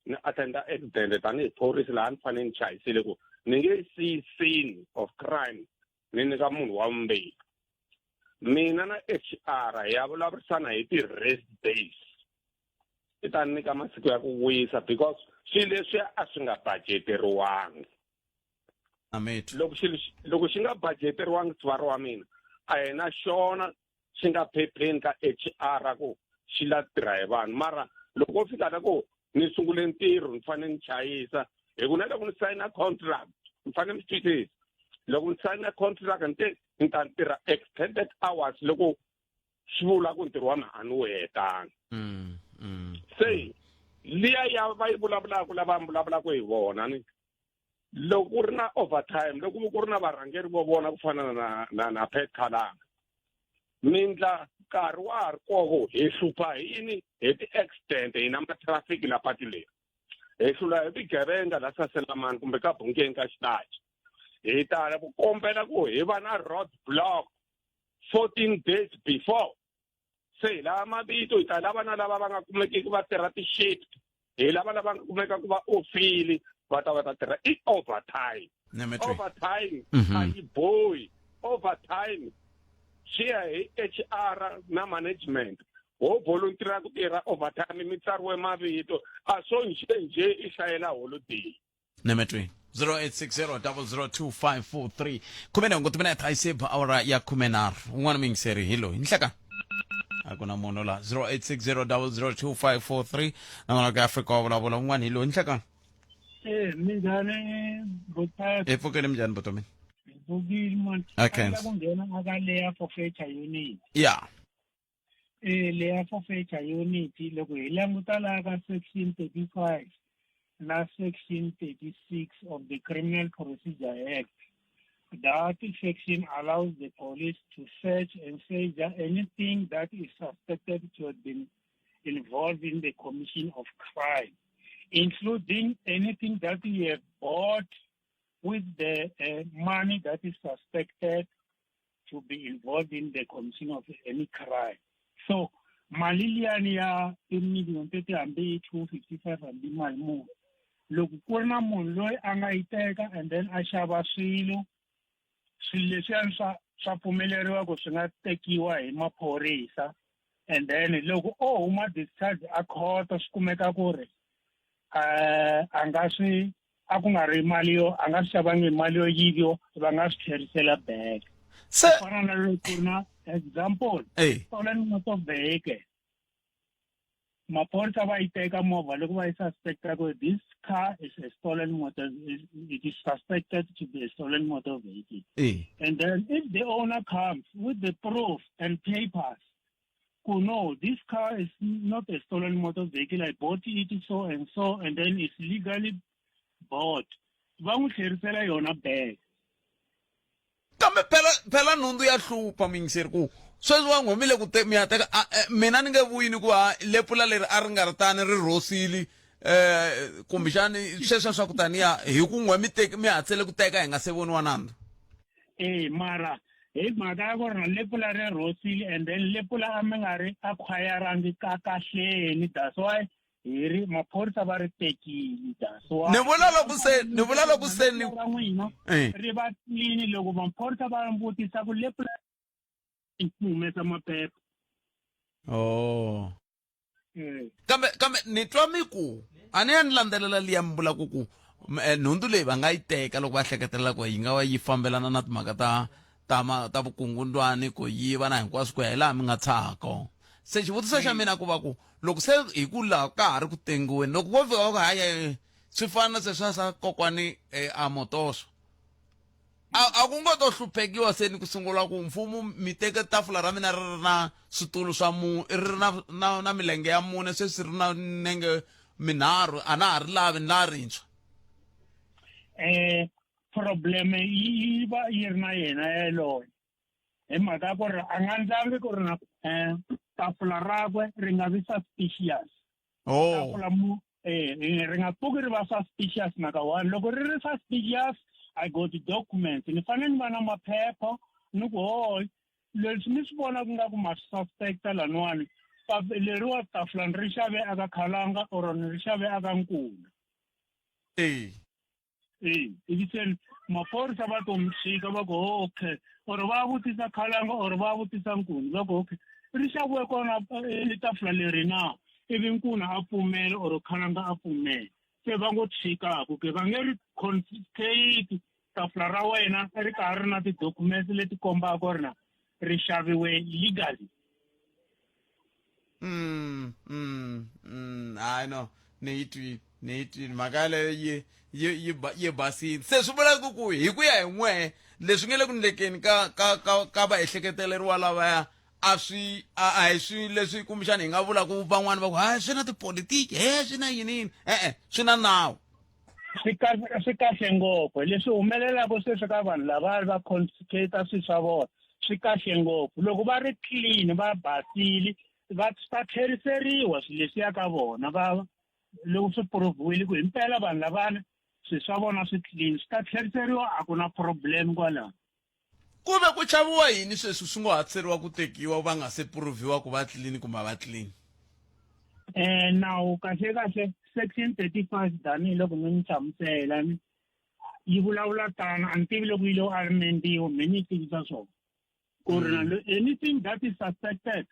Ni attenda accident tanihi phorisa laha ni fanele ni chayisile ku ni nge siyi scene of crime ni nyika munhu wa vumbirhi. Mina na HR hi ya vulavurisana hi ti-rest days. I ta nyika masiku ya ku wisa because swilo leswi a swi nga budgeteriwangi. Amen. Loko xilo loko xi nga budgeteriwangi sivara wa mina a hi na xona xi nga phepheni ka HR ku xi la tirha hi vanhu. Mara loko wo fika la ku ni sungule ntirho ni fanele ni chayisa hi ku na loko ni sayina contract ni fanele mi swi twisisa. Loko ni sayina contract ni te ni ta tirha extended hours loko swi vula ku ntirho wa mina a ni wu hetanga. Mm, mm. Se liya ya va yi vulavulaka lava vulavulaka hi vona ni loko ku ri na overtime, loko ku ri na varhangeri vo vona ku fana na na na Pat Khalanga, mindla nkarhi wa ha ri koho hi hlupha hi yini? Hi ti-accident, hina ma-traffic la patu leri hi hlula hi vugevenga la Saselamani kumbe ka Bunkeni ka Xitachi. Hi ta ku kombela ku hi va na road block 14 days before. Se hi lava mavito, hi ta lava na lava va nga kumekiki va tirha ti-shift, hi lava lava nga kumekaka va ofili va ta va ta tirha i overtime. Nemetwe. Overtime Mhm. a yi bohi overtime, swi ya hi HR na management. Ho volunteer ku tirha overtime, mi tsariwe mavito, a swo njhe njhe i hlayela holiday. Nemetwe 0860002543 khume timinete a yi se ba awara ya 13. Un'wana muyingiseri hi loyi nhleka a ku na munhu la 0860002543 na ka Afrika wa vulavula. Un'wana hi loyi nhleka. Eh, minjhani Butata? Hi pfukile, minjhani butomi? Pfukile man. Okay. A ku nghena aka leya forfeiture unit. Ya. Eh, leya forfeiture unit, loko hi languta laha ka section 35 na section 36 of the Criminal Procedure Act, that section allows the police to search and seizure anything that is suspected to have been involved in the commission of crime, including anything that you have bought with the money that is suspected to be involved in the commission of any crime. So mali liyani ya timiliyoni teti, hambi i 255, hambi mali muni, loko ku ri na munhu loyi a nga yi teka and then a xava swilo, swilo leswiyani swa pfumeleriwa ku swi nga tekiwa hi maphorisa, and then loko o huma discharge a khoto, swi kumeka ku ri a nga swi a ku nga ri mali yo a nga swi xavangi hi mali yo yiviwa, va nga swi tlherisela back. Se ku fana na loko ku ri na example, Ey. stolen motor vehicle, maphorisa va yi teka movha loko va yi suspecta ku this car is a stolen motor, it is suspected to be a stolen motor vehicle, and then if the owner comes with the proof and papers ku no, this car is not a stolen motor vehicle, I bought it so and so, and then it's legally bought, va n'wi tlherisela yona back. Kambe phela phela nhundzu ya hlupha muyingiseri ku sweswi va n'we mi le ku te mi ya teka mina ni nge vuyi ni ku ha lepula leri a ri nga ri tani ri rhosile, kumbexani sweswiya swa ku taniya hi ku n'we mi teki mi hatsele ku teka hi nga se voniwa nandzu. E mara hi mhaka ya ku ri na lepula ri rhosile and then lepula a mi nga ri acquirangi ka kahleni, that's why hi ri maphorisa va ri tekile, that's why. Ni vula loko se ni ra n'wina ri va clean, loko maphorisa va vutisa ku lepula, ku humesa maphepha. Oh. Kambe ni twa mi ku a ni ya ni landzelela liya mi vulaka ku nhundzu leyi va nga yi teka loko va hleketelela ku yi nga va yi fambelana na timhaka ta vukungundwani, ku yiva na hinkwaswo, ku ya hi laha mi nga tshaha kona. Se xivutiso xa mina ku va ku loko se hi ku laha ka ha ri ku tengiweni, loko vo fika va ku hayi, swi fana na sweswiya swa kokwani a motoso, a ku ngo to hluphekiwa se ni ku sungula ku mfumo mi teke tafula ra mina ri ri na switulu swa mu ri ri na milenge ya mune, sweswi ri na nenge minharhu, a na ha ri lavi, ni la rintshwa. Problem yi va yi ri na yena yaloye, hi mhaka ya ku ri a nga ndlangi ku ri na tafula rakwe ri nga vi suspicious. Tafula mu ri nga pfuki ri va suspicious naka one. Loko ri ri suspicious, I got documents, ni fanele ni va na maphepha ni ku ho leswi mi swi vona ku nga ku ma swi suspecta laniwani, leriwa tafula ni ri xave aka Khalanga or ni ri xave aka Nkuna. E ivi se maphorisa va to mi tshika va ku okay, or va vutisa Khalanga or va vutisa Nkuni, va ku okay, ri xaviwe kona tafula leri na? Ivi Nkuna a pfumela or Khalanga a pfumela, se va ngo tshikaku ke va nge ri confiscate tafula ra wena ri ka ri na ti-documents leti kombaka ri na ri xaviwe legally. Hayi no, ni yi twile, ni yi twile mhaka yaleyo, yi basile. Se swi vula ku hi ku ya hi n'wehe, leswi nge le ku ndlekeni ka vaehleketeleriwa lavaya. a swi a hi swi leswi kumbexana hi nga vula ku van'wani va ku hayi swi na tipolitiki he swi na yini yini e-e swi na nawu. Swi kahle swi kahle ngopfu leswi humelelaka sweswi ka vanhu lava va confiscate swilo swa vona swi kahle ngopfu loko va ri clean va basile va ta tlheriseriwa swilo leswiya ka vona va loko swi provhiwile ku himpela vanhu lavana swilo swa vona swi clean swi ta tlheriseriwa a ku na problem kwalaho. Ku ve ku chaviwa yini sweswi swi ngo hatliseriwa ku tekiwa va nga se puruvhiwa ku va clean kumbe a va clean? Eh nawu kahle kahle section 35 tanihiloko mi ni hlamusela ni yi vulavula tano a ni tivi loko yi lo amendiwa me ni yi tivisa swona ku ri na anything that is suspected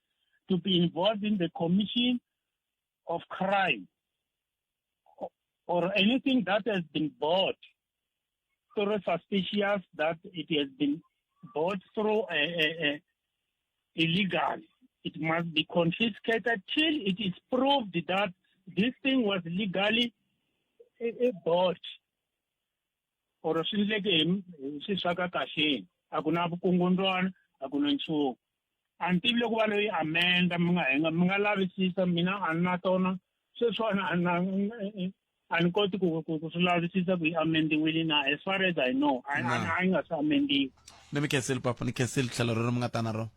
to be involved in the commission of crime or anything that has been bought through suspicious that it has been bought through a, a, a illegal it must be confiscated till it is proved that this thing was legally bought or swi endleke hi swi swa ka kahleni a ku na vukungundwana a ku na nchumu a ni tivi loko va loyi amenda mi nga hi nga mi nga lavisisa mina a ni na tona sweswiwani a na a ni koti ku ku ku swi lavisisa ku yi amendiwile na as far as I know a a yi nga se amendiwi ni mi khenseli papa ni khenseli tlhelo rero mi nga ta na rona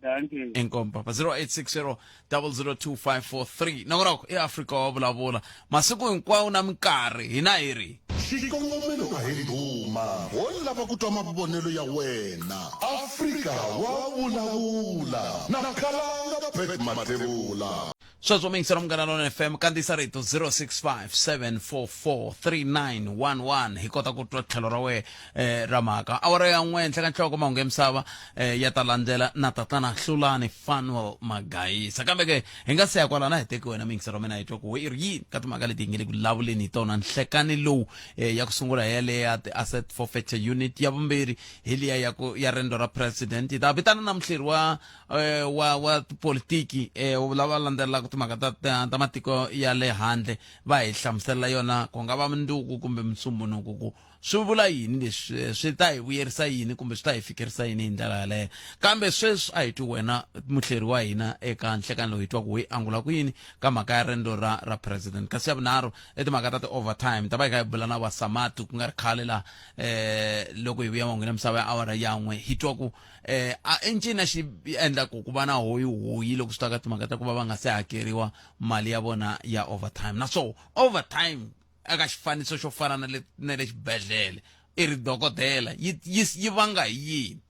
Dankie. Inkomu papa 0860 002543 nongonoko i Afrika wa vulavula masiku hinkwawo na minkarhi hina hi ri Xikongomelo a hi ndhuma, ho lava ku twa mavonelo ya wena. Afrika wa vulavula na Khalanga Pat Mathebula. Sweswo mi yingisela Munghana Lonene FM kandziyisa rito 0657443911 hi kota ku twa tlhelo ra wehe eh, ra mhaka awara ya n'we henhla ka nhloko mahungu ya misava eh, ya ta landzela na tatana Hlulani Fanuel Magayisa kambe ke hi nga se ya kwalana hi teki wena miyingiselo mina hi twa ku we i ri yini ka timhaka leti hi nge le ku vulavuleni hi tona nhlekani lowu eh, ya ku sungula hi yaleya ya ti-asset forfeiture unit ya vumbirhi hi liya ya ku ya rendzo ra president hi ta vitana na muhleri wa eh, wa wa tipolitiki eh, lava landzelelaka timhaka ta, ta, ta matiko ya le handle va hi hlamuselela yona ku nga va mundzuku kumbe musumbunuku ku swi vula yini leswi eh, swi ta hi vuyerisa yini kumbe swi ta hi fikerisa yini hi ndlela yaleyo kambe sweswi a hi twi wena muhleri wa hina eka nhlekani lowu hi twaku wu yi angula ku yini ka mhaka ya rendzo ra ra president kasi ya vunharhu i timhaka ta ti-overtime ta va hi kha hi bula na vasamati ku nga ri khale laha eh loko hi vuya mahungwini ya misava ya awara yan'we hi twa ku eh a i ncini a xi endla ku ku va na hoyi hoyi loko swi ta ka timhaka ta ku va va nga se hakeriwa mali ya vona ya overtime naswo overtime eka xifaniso xo fana na le na le xibedhlele i ri dokodela yi yi yi vanga hi yini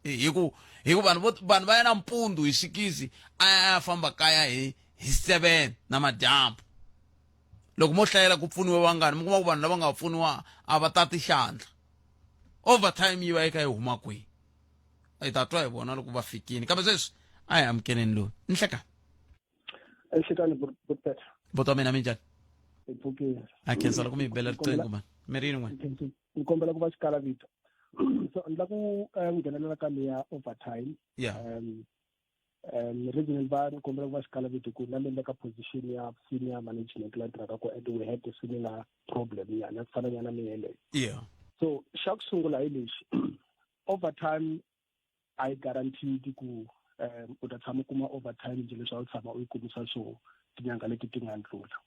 hi ku hi ku vanhu vo vanhu va ya nampundzu hi xikisi a ya famba kaya hi hi 7 na madyambu loko mo hlayela ku pfuniwe vangani mi kuma ku vanhu lava nga pfuniwa a va tati xandla overtime yi va yi kha yi huma kwihi hi ta twa hi vona loko va fikini kambe sweswi a hi amukeleni loyi nhlekani Nhlekani Butpet. Buti wa mina minjhani Hi pfukile. A khensa loko mi hi bela riqingho mani mi ri yini n'wina Ni kombela ku va xikala vito so ni la ku eh, nghenelela ka leya overtime yeah um um reason va ni kombela ku va xikala vito ku na le ka position ya senior management la tirhaka ko and we had a similar problem nyana ya ku fana nyana ni yeleyo yeah so xa ku sungula hi lexi overtime a yi guaranteed ku um u ta tshama u kuma overtime njhe leswi a wu tshama u yi kumisa swona tinyanga leti ti nga ndlula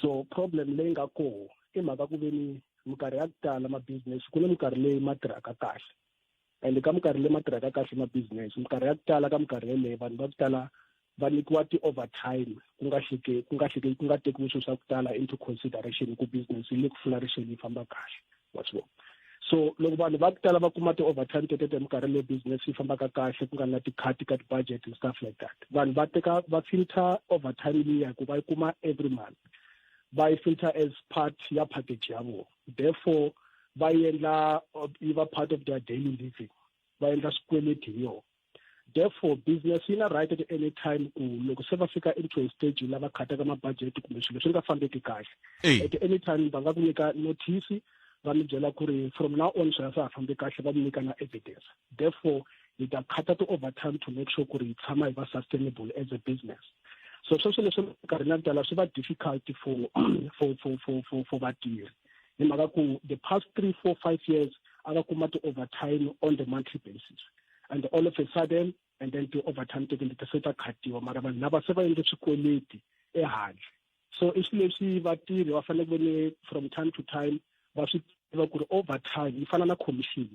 so problem leyi nga koho i mhaka ku veni minkarhi ya ku tala ma-business ku na minkarhi leyi ma tirhaka kahle and ka minkarhi leyi ma tirhaka kahle ma-business minkarhi ya ku tala ka minkarhi yeleyo vanhu va ku tala va nyikiwa ti-overtime ku nga hleke ku nga hleke ku nga tekiwi swilo swa ku tala into consideration hi ku business yi le ku flourisheni yi famba kahle wa swi vona so loko vanhu va ku tala va kuma ti-overtime teteto hi minkarhi leyi business yi fambaka kahle ku nga na ti-cut ka ti-budget and stuff like that vanhu va teka va filter overtime liya hi ku va yi kuma every month va yi filter as part ya package ya vona therefore va yi endla yi va part of their daily living va endla swikweleti hi yona therefore business yi na right at any time ku loko se va fika into a stage lava khataka ma-budget kumbe swilo swi nga fambeki kahle at any time va nga ku nyika notice va mi byela ku ri from now on swi nga swa ha fambi kahle va mi nyika na evidence therefore hi ta khata ti-overtime to make sure ku ri hi tshama hi va sustainable as a business so sweswo leswi minkarhi na ku tala swi va difficult for for for for for for vatirhi hi mhaka ku the past three four five years a va kuma ti-overtime on the monthly basis. And all of a sudden, and then ti-overtime tete leti se ta khatiwa, mara vanhu lava se va endle swikweleti ehandle. So i swilo leswi vatirhi va fanele ku ve from time to time va swi tiva ku ri overtime yi fana na commission,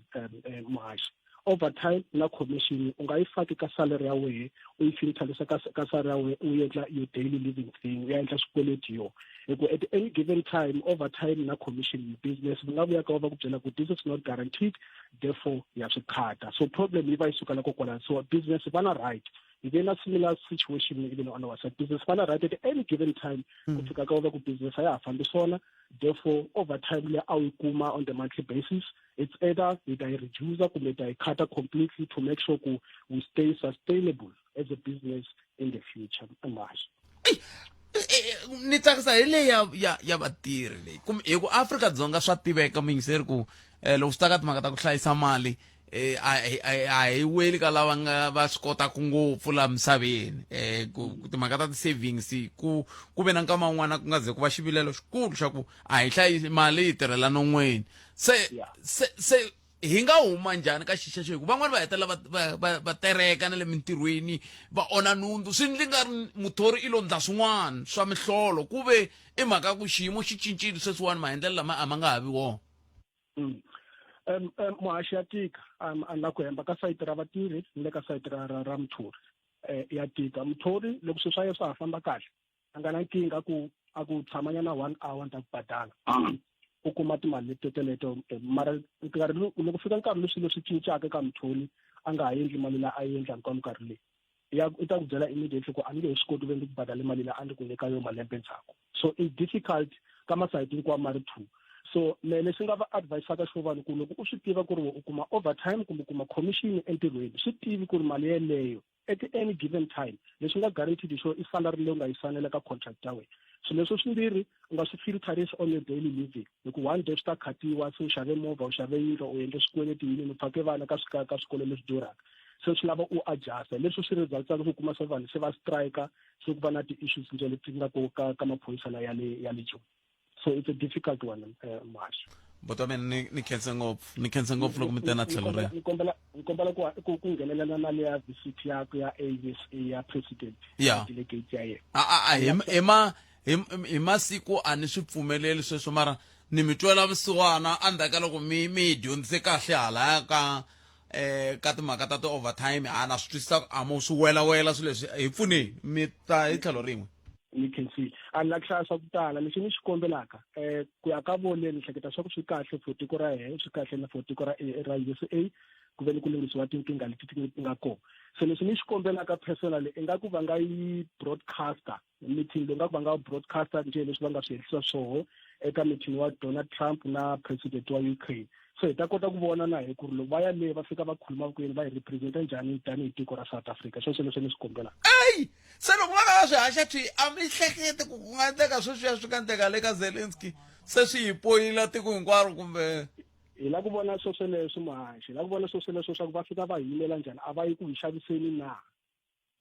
muhaxi. Overtime na commission u nga yi faki ka salary ya wehe, u yi filterisa ka salary ya wehe, u endla your daily living thing, u ya endla swikweleti yo. Hi ku at any given time, overtime na commission business va nga vuya ka va ku byela ku this is not guaranteed, therefore ya swi khata. So problem yi va yi sukela kokwalano. So business va na right. Hi ve na similar situation even on our side. Business va na right at any given time ku fika ka va ku business a ya ha fambi swona, therefore overtime leyi a wu yi kuma on the monthly basis, it's either hi ta yi reduce kumbe hi ta yi khata completely to make sure ku we stay sustainable as a business in the future. Muhaxi. Ni tsakisa hi leyi ya vatirhi leyi, kumbe hi ku Afrika-Dzonga swa tiveka muyingiseri ku loko swi ta ka timhaka ta ku hlayisa mali, a hi weli ka lava nga va swi kotaka ngopfu laha misaveni. Ku timhaka ta ti-savings ku ve na nkama wun'wana ku nga ze ku va xivilelo xikulu xa ku a hi hlayisi mali, yi tirhela non'weni. Se hi nga huma njhani ka xixexo? Hikuva van'wani va hetelela va tereka na le mintirhweni, va onha nhundzu, swi ndli nga ri muthori i lo ndla swin'wana swa mihlolo, ku ve i mhaka ku xiyimo xi cincile sweswiwani, maendlelo lama a ma nga ha vi wona. Muhaxi, ya tika. A ni la ku hemba ka sayiti ra vatirhi ni le ka sayiti ra muthori. Ya tika. Muthori loko swilo swa yena swa ha famba kahle, a nga na nkingha ku a ku tshamanyana 1 hour ni ta ku badala, u kuma timali leti teteleto. Mara nkarhi loko fika nkarhi leswi leswi cincaka eka muthori, a nga ha endli mali leyi a yi endla hinkwayo minkarhi leyi ya, i ta ku byela immediately ku a ni nge he swi koti ku ve ndzi ku badale mali leyi a ndzi ku nyika yo malembe ndzhaku. So it's difficult ka masayiti hinkwawo ma ri two. So me lexi nga va advisaka xo vanhu ku loko u swi tiva ku ri u kuma overtime kumbe u kuma commission entirhweni, swi tivi ku ri mali yeleyo at any given time, leswi nga guaranteed xo i salary leyi u nga yi sanela ka contract ya wena. Swilo leswi swimbirhi u nga swi filterisi on your daily living, hi ku one day swi ta khatiwa. Se u xave movha, u xave yindlu, u endle swikweleti, yini, u phake vana ka swikolo leswi durhaka, se swi lava u adjusta. Leswi swi resultaka ku kuma se vanhu se va strike, se ku va na ti-issues nje leti nga ko ka maphorisa la ya le Joni. So it's a difficult one, Muhaxi. Buti wa mina, ni khense ngopfu, ni khense ngopfu loko mi te na tlhelo rero. Ni kombela ku nghenelela na leya visit ya AUSA ya president, delegate ya yena. A hi masiku a ni swi pfumeleli sweswo, mara ni mi twela vusiwana endzhaku ka loko mi hi dyondzise kahle halaya ka timhaka ta ti-overtime. A na swi twisisa ku a mo swi welawela swilo leswi. Hi pfuneni mi ta hi tlhelo rin'we. Ni khensile. A ni la ku hlaya swa ku tala. Lexi ni xi kombelaka, ku ya ka vole, ni hleketa swa ku swi kahle for tiko ra hehe, swi kahle na for tiko ra USA ku ve ni ku lunghisiwa tinkingha leti ti nga kona. So leswi ni xi kombelaka personally, ingaku va nga yi broadcaster meeting lowu, nga ku va nga broadcaster njhe leswi va nga swi endlisa swoho eka meeting wa Donald Trump na president wa Ukraine, so hi ta kota ku vona na hi ku ri loko va ya le va fika va khuluma ku yini, va hi representa njhani tanihi tiko ra South Africa. Sweswo leswi ni swi kombelaka. Eyi, se loko va nga va swi haxa thwi, a mi hleketi ku ku nga endleka sweswiya swi nga endleka le ka Zelensky se swi hi poyila tiko hinkwaro kumbe? Hi la ku vona swo sweleswo, muhaxi. Hi la ku vona swo sweleswo swa ku va fika va hi yimela njhani, a va yi ku hi xaviseni na.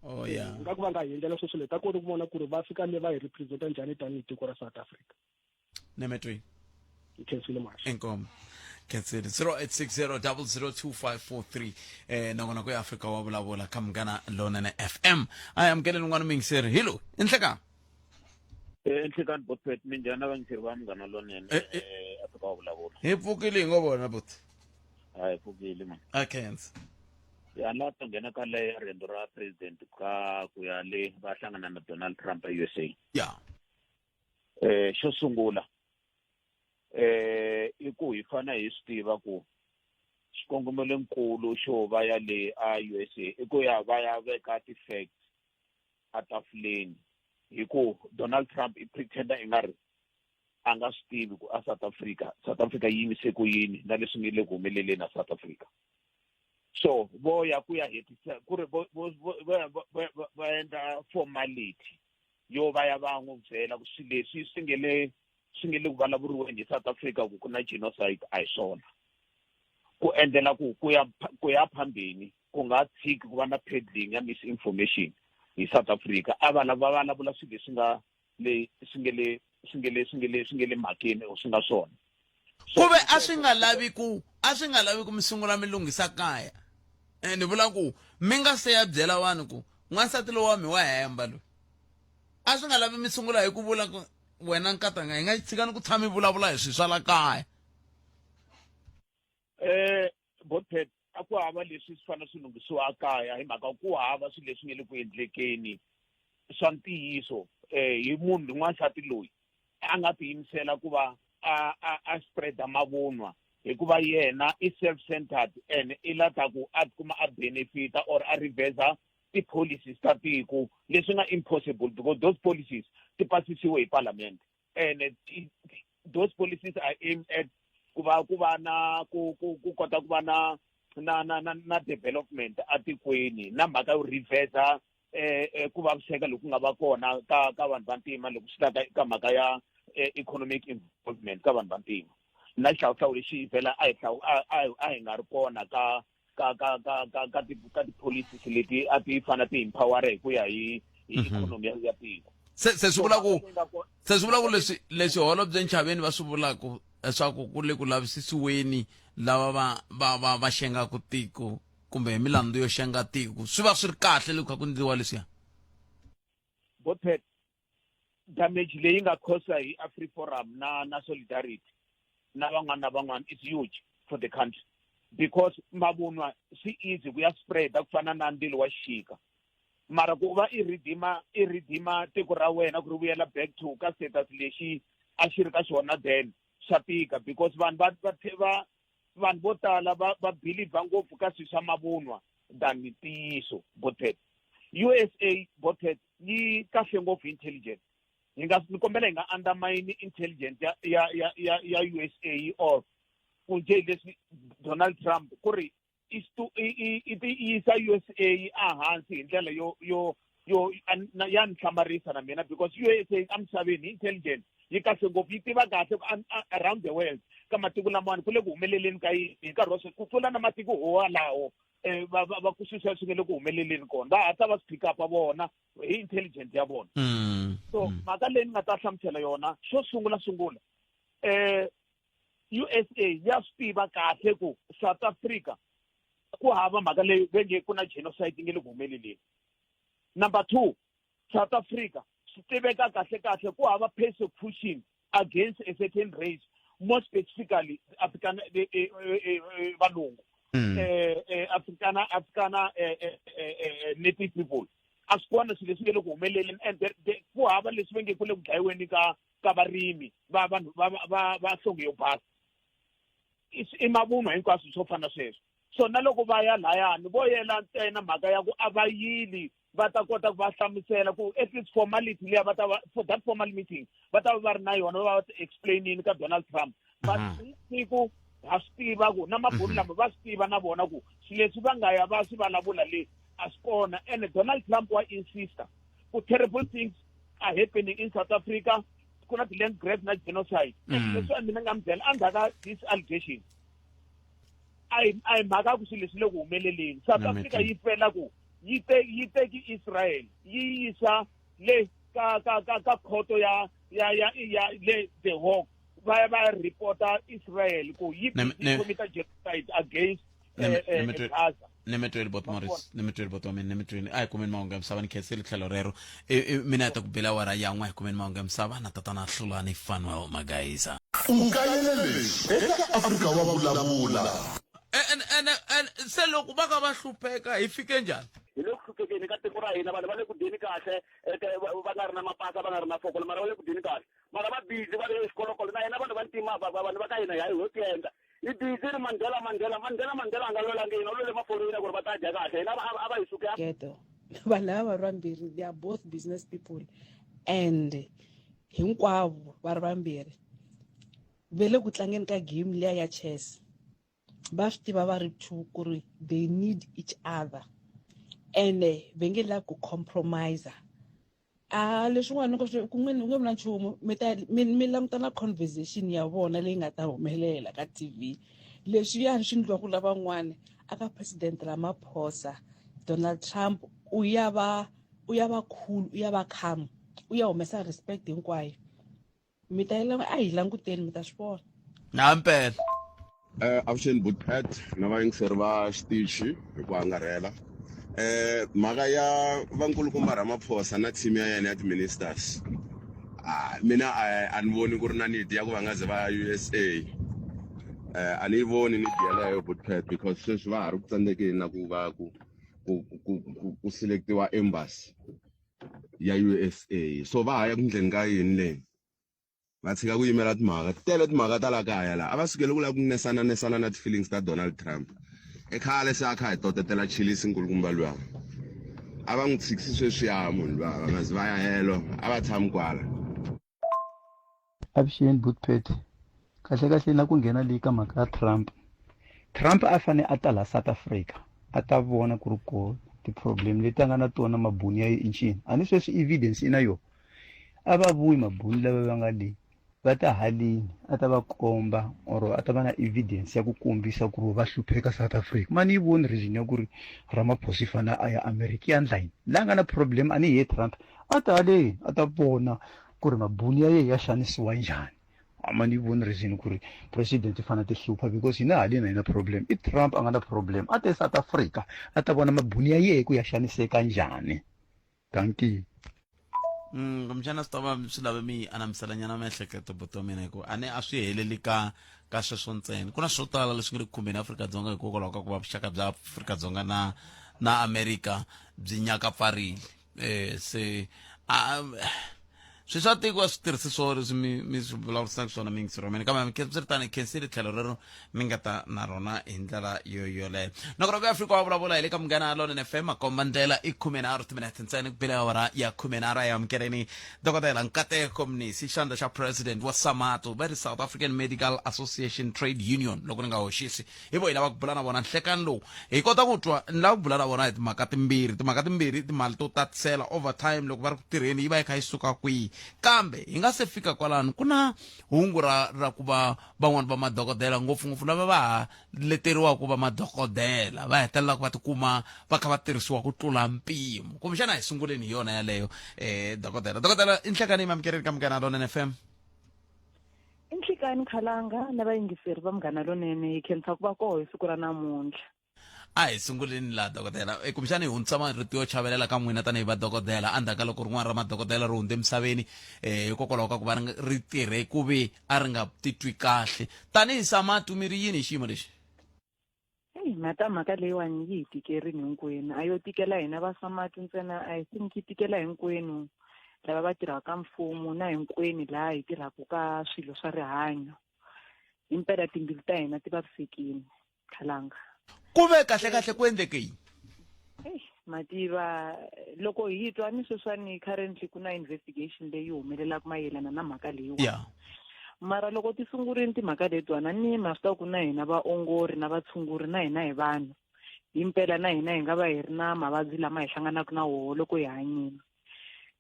Oh yeah. Nga ku va nga hi endlela swo sweleswo, ta kota ku vona ku ri va fika le va hi representa njhani tanihi tiko ra South Africa. Nemetweni. Khensile, muhaxi. Inkomo, khensile. 0860 002543. Nakona ku ya Afrika wa vulavula ka Munghana Lonene FM. A hi amukeleni un'wana muyingiseri. Hi loyi, i nhlekani. Nhlekani Botpet, minjhani na vayingiseri va Munghana Lonene? Afrika wa vulavula. Hi pfukile, hi ngo vona buti. Hayi, pfukile man. A khensa. Ya la to nghena ka leya riendzo ra president ka ku ya le va hlangana na Donald Trump a USA. Xo sungula i ku hi fana hi swi tiva ku xikongomelonkulu xo va ya le a USA i ku ya va ya veka ti-facts a tafuleni, hi ku Donald Trump i pretenda i nga ri a nga swi tivi ku a South Africa, South Africa yi yimise ku yini na leswi nge le ku humeleleni a South Africa. So vo ya ku ya hetisa ku ri vo va endla formality yo va ya va n'wi byela ku swilo leswi swi nge le ku vulavuriweni hi South Africa ku ku na genocide a hi swona, ku endlela ku ya phambeni ku nga tshiki ku va na peddling ya misinformation hi South Africa. A va va vulavula swilo leswi nga le swi nge le swi nge le swi nge le swi nge le mhakeni swi nga swona. Ku ve a swi nga lavi ku mi sungula mi lunghisa kaya. Eh, ni vula ku mi nga se ya byela vanhu ku n'wansati lowa mi wa hemba loyi a swi nga lavi mi sungula hi ku vula ku wena nkatanga hi nga tshikani ku tshama mi vulavula hi swilo swa la kaya eh botpet a ku hava leswi swi fanele swi lunghisiwa kaya hi mhaka ku hava swilo leswi nge le ku endlekeni swa ntiyiso eh hi munhu n'wansati loyi a nga tiyimisela ku va a a a spreada mavunwa hikuva yena i self centered and i la ta ku a tikuma a benefita or a reversa ti-policies ta tiko leswi nga impossible because those policies ti pasisiwe hi parliament and those policies are aimed at ku va ku va na ku ku ku kota ku va na na na na na development atikweni na mhaka yo reversa eh, eh ku vaviseka loku nga va kona ka ka vanhu vantima loko swi ta ka ka mhaka ya eh, economic involvement ka vanhu vantima na xihlawuhlawu lexi vhela a hi a hi nga ri kona ka ka ka ka ka ka ti ka ti-policies leti a ti fana ti empower hi ku ya hi hi mhm. economy ya tiko se se swi vula ku se swi vula ku leswi leswi holobye nchaveni va swi vulaka leswaku ku le ku lavisisiweni lava va va va va xengaka tiko kumbe hi milandzu yo xenga tiko swi va swi ri kahle loko kha ku ndliwa leswiya botpet damage leyi nga causa hi afriforum na na solidarity na van'wana na van'wana is huge for the country because mavunwa swi easy ku ya spreada ku fana na ndzilo wa xixika mara ku va i redeema i redeema tiko ra wena ku ri vuyela back to ka status lexi a xi ri ka xona then swa tika because vanhu va va va vanhu vo tala va va believer ngopfu ka swilo swa mavunwa than ntiyiso botet USA botet yi kahle ngopfu intelligence hi nga ni kombela hi nga undermine intelligence ya ya ya ya ya USA or ku nje leswi Donald Trump ku ri i i ti yisa USA ehansi hi ndlela yo yo yo ya ni hlamarisa na mina because USA emisaveni intelligent yi kahle ngopfu yi tiva kahle around the world ka matiko lamawani ku le ku humeleleni ka yini hi nkarhi wa sweswi ku tlula na matiko wowalawo um va va va ku swilo sweswi nga le ku humeleleni kona va hatla va swi pick up vona hi intelligent ya vona mm, so mm. mhaka leyi ni nga ta hlamusela yona xo sungula sungula um USA ya swi tiva kahle ku South Africa ku hava mhaka leyi ve nge ku na genocide nge le ku humeleleni number two South Africa swi tiveka kahle kahle ku hava persecution against a certain race more specifically African eh, eh, eh, valungu mm. Africana Africana native people a swi kona swilo leswi nge le ku humeleleni and ku hava leswi va nge ku le ku dlayiweni ka ka varimi va vanhu va va va nhlonge yo basa i mavunwa hinkwaswo swo fana sweswo so na loko va ya layani vo yela ntsena mhaka ya ku a va yili va ta kota ku va hlamusela ku at least formality liya va ta va for that formal meeting va ta va va ri na yona va va explainini ka Donald Trump but mhm. siku ha swi tiva ku na mabulu mhm. lama va swi tiva na vona ku swilo leswi va nga ya va swi vulavula le a swi kona and Donald Trump wa insista ku terrible things are happening in South Africa ku na ti-land grab na genocide mm. leswi mina nga mi byela endzhaku ka this allegation a hi a hi mhaka ku swilo leswi le ku humeleleni South Africa yi pfela ku yi te yi teki Israel yi yisa le ka ka ka ka khoto ya ya ya ya le The Hague va ya va ya reporta Israel ku yi commit genocide against eh, eh, Gaza ni mi tweli bot Morris ni mi tweli bot wa mina ni mi tweli a hi kumeni mahungu ya misava ni khensile tlhelo rero mina hi ta ku bela awara ya n'we hi kumeni mahungu ya misava na tatana Hlulani Fanuel Magaisa U kayele leswi eka Afrika wa Vulavula. En en en se loko va ka va hlupheka hi fike njhani? Hi le ku hluphekeni ka tiko ra hina vanhu va le ku dyeni kahle va nga ri na mapasa va nga ri na fokolo mara va le ku dyeni kahle mara va busy va ri eswikolokolo na hina vanhu va ntima vanhu va ka hina hi ho tiendla hi busy ri Mandela Mandela Mandela Mandela a nga lwelangi hina u lwele maforeyina ku ri va ta dya kahle hina a va hi suke Ghetto vanhu lava va ri vambirhi they are both business people and hinkwavo va ri vambirhi ve le ku tlangeni ka game liya ya chess va swi tiva va ri two ku ri they need each other ene ve nge lavi ku compromise a leswin'wana ku nge ku nge vula nchumu mi ta mi mi languta na conversation ya vona leyi nga ta humelela ka T_V leswiyani swi endliwaka lavan'wani a ka president Ramaphosa Donald Trump u ya va u ya va cool u ya va calm u ya humesa respect hinkwayo mi ta yi a hi languteni mi ta swi vona na mpela Avuxeni Bootpad na vayingiseri va xitichi hi ku angarhela. Mhaka ya vankulukumba Ramaphosa na team ya yena ya ti-ministers ah, mina a ni voni ku ri na need ya ku va nga ze va ya USA. A ni yi voni need yeleyo Bootpad because sweswi va ha ri ku tsandzekeni na ku va ku ku ku ku ku selectiwa embassy ya USA so va ha ya ku ndleni ka yini le va tshika ku yimela timhaka ti tele timhaka ta la kaya la a va sukeli ku lava ku nesana nesana na ti-feelings ta Donald Trump i khale se a kha hi totetela chilisi nkulukumba luya a va n'wi tshikisi sweswiya munhu luya va nga zi va ya helo a va tshami kwala. Avuxeni Bootpet kahle kahle na ku nghena leyi ka mhaka ya Trump Trump a fane a ta la South Africa a ta vona ku ri ko ti-problem leti a nga na tona mabuni ya ye i ncini a ni sweswi evidence i na yona a va vuyi mabuni lava va nga le va ta haleni a ta va komba or a ta va na evidence ya ku kombisa ku ri va hlupheka South Africa mani yi voni reason ya ku ri Ramaphosa i fane a ya America ya ndla yini la nga na problem a ni ye Trump a ta haleni a ta vona ku ri mabuni ya ye ya xanisiwa njhani a ma ni voni reason ku ri president i fane a ti hlupha because hina haleni a hi na problem i Trump a nga na problem a te South Africa a ta vona mabuni ya yehe ku ya xaniseka njhani dankie. Kumbexana swi ta va swi lave mi yi anamiselanyana miehleketo buti wa mina hi ku a ni a swi heleli ka ka sweswo ntsena ku na swo tala leswi nga le ku khumbeni Afrika-Dzonga hikokwalaho ka ku va vuxaka bya Afrika-Dzonga na na Amerika byi nyakapfarile se a swi swa tiko swi tirhisi swo leswi mi mi swi vulavurisaka swona mi yingiseri wa mina kambe swi ri tani khensile tlhelo rero mi nga ta na rona hi ndlela yo yoleyo nakona ku afrika wa vulavula hi le ka munghana lonene fm makomba ndlela i 13 timinete ntsena ku bile awara ya 13 ya amukeleni dokodela nkateko mnisi xandla xa president wa samatu va ri south african medical association trade union loko ni nga hoxisi hi vo hi lava ku bula na vona nhlekani lowu hi kota ku twa ni lava ku bula na vona hi timhaka timbirhi timhaka timbirhi timali to tatisela overtime loko va ri ku tirheni yi va yi kha yi suka kwihi kambe hi nga se fika kwalano ku na hungu ra ra ku va van'wani va madokodela ngopfungopfu lava va ha leteriwaka ku va madokodela va hetelelaka va tikuma va kha va tirhisiwa ku tlula mpimo kumbexana hi sunguleni hi yona yaleyo um dokodela dokodela i nhlekani yi mamukeleni ka Munghana Lonene FM. I nhlikani Khalanga na vayingiseri va Munghana Lonene hi khensa ku va koho hi siku ra namuntlha. A hi sunguleni laha dokodela. E, kumbexana hi hundzisa marito yo chavelela ka n'wina tanihi vadokodela endzhaku ka loko rin'wana ra madokodela ri hundze emisaveni um hikokwalaho ka ku va ri ri tirhe ku ve a ri nga titwi kahle. Tanihi Samatu mi ri yini hi xiyimo lexi? Eyi mhaka mhaka leyiwani yi hi tikerini hinkwenu a yo tikela hina va Samatu ntsena I think yi tikela hinkwenu lava va tirhaka ka mfumo na hinkwenu laha hi tirhaka ka swilo swa rihanyo himpela timbilu ta hina ti vavisekile khalanga ku ve kahle kahle ku endleke yini Eish, mativa loko hi twa ni sweswiwani currently ku na investigation leyi humelelaka mayelana na mhaka leyiwani yeah. mara loko ti sungurini timhaka letiwana ni ma swi tiva ku na hina vaongori na vatshunguri na hina hi vanhu himpela na hina hi nga va hi ri na mavabyi lama hi hlanganaka na woho loko hi hanyile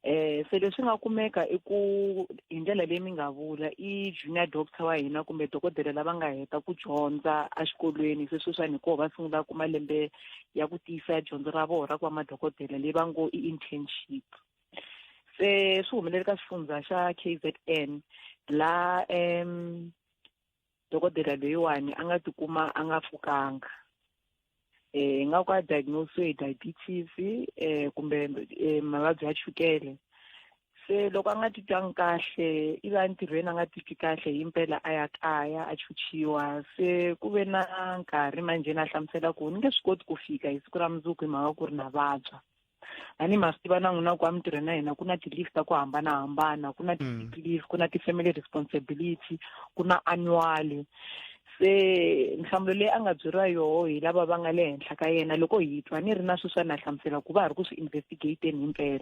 eh se leswi nga kumeka i ku hi ndlela leyi mi nga vula i junior doctor wa hina kumbe dokodela lava nga heta ku dyondza exikolweni se sweswiwani hi koho va sungulaka malembe ya ku tiyisa ya dyondzo ra vona ra ku va madokodela leyi va ngo i internship se swi humelele ka xifundza xa KZN la em dokodela loyiwani a nga tikuma a nga pfukanga eh nga ku a diagnose hi diabetes eh kumbe eh, mavabyi ya chukele se loko a nga titwangi kahle i va entirhweni a nga titwi kahle himpela a ya kaya a chuchiwa se ku ve na nkarhi manjheni a hlamusela ku ni nge swi koti ku fika hi siku ra mundzuku hi mhaka ku ri na vabya a ni ma swi tiva na n'wina ku emitirhweni ya hina ku na ti-leave ta ku hambanahambana ku na ti-sick leave ku na ti-family responsibility ku na annual se nhlamulo leyi a nga byeriwa yoho hi lava va nga le henhla ka yena loko hi twa ni ri na sweswiwani na hlamusela ku va ha ri ku swi investigateni himpela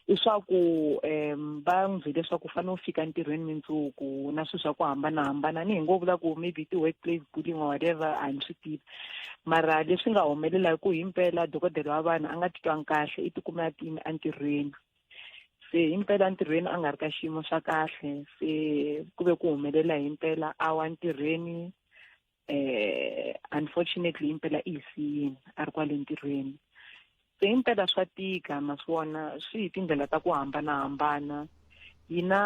i swa ku um va n'wi byele leswaku u fanele u fika ntirhweni mindzuku na swilo swa ku hambanahambana ni hi ngo vula ku maybe ti-workplace bullying or whatever a ni swi tivi mara leswi nga humelela hi ku himpela dokodela wa vanhu a nga titwangi kahle i tikume a tini entirhweni se himpela entirhweni a nga ri ka xiyimo xa kahle se ku ve ku humelela himpela a wa ntirhweni eh unfortunately himpela i hi siyini a ri kwale ntirhweni se himpela swa tika ma swi vona swi hi tindlela ta ku hambanahambana hina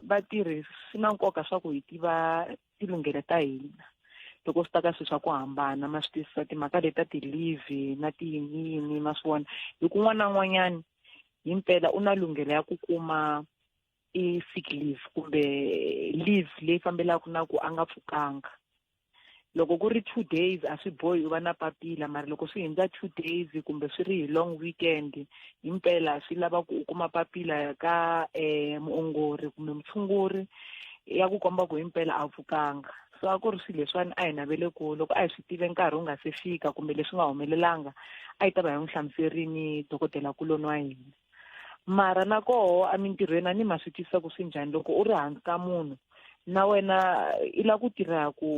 vatirhi swi na nkoka swa ku hi tiva tilunghelo ta hina. Loko swi ta ka swilo swa ku hambana, ma swi twisisa timhaka leti ta ti-leave na tiyiniyini, ma swi vona. Hi ku un'wana na un'wanyana himpela u na lunghelo ya ku kuma i sick leave kumbe leave leyi fambelaka na ku a nga pfukanga. Loko ku ri 2 days a swi bohi u va na papila, mara loko swi hindza 2 days kumbe swi ri hi long weekend, himpela swi lava ku u kuma papila ka muongori kumbe mutshunguri ya ku komba ku himpela a pfukanga. So a ku ri swilo leswiwani a hi navele ku loko a hi swi tive nkarhi wu nga se fika kumbe leswi nga humelelanga, a yi ta va hi n'wi hlamuserini dokodela kuloni wa hina. Mara na koho emintirhweni a ni ma swi twisisa ku swi njhani loko u ri hansi ka munhu, na wena i lava ku tirha ku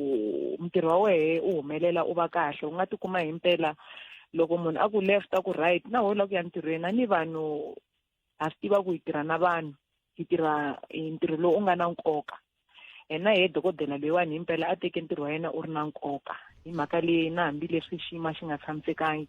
ntirho wa wehe u humelela u va kahle. U nga tikuma himpela loko munhu a ku left a ku right, na wehe u lava ku ya ntirhweni. A ni vanhu ha swi tiva ku hi tirha na vanhu, hi tirha hi ntirho lowu u nga na nkoka. Yena he dokodela loyiwani himpela a teke ntirho wa yena u ri na nkoka, hi mhaka leyi na hambileswi xiyimo xi nga tshamisekangi,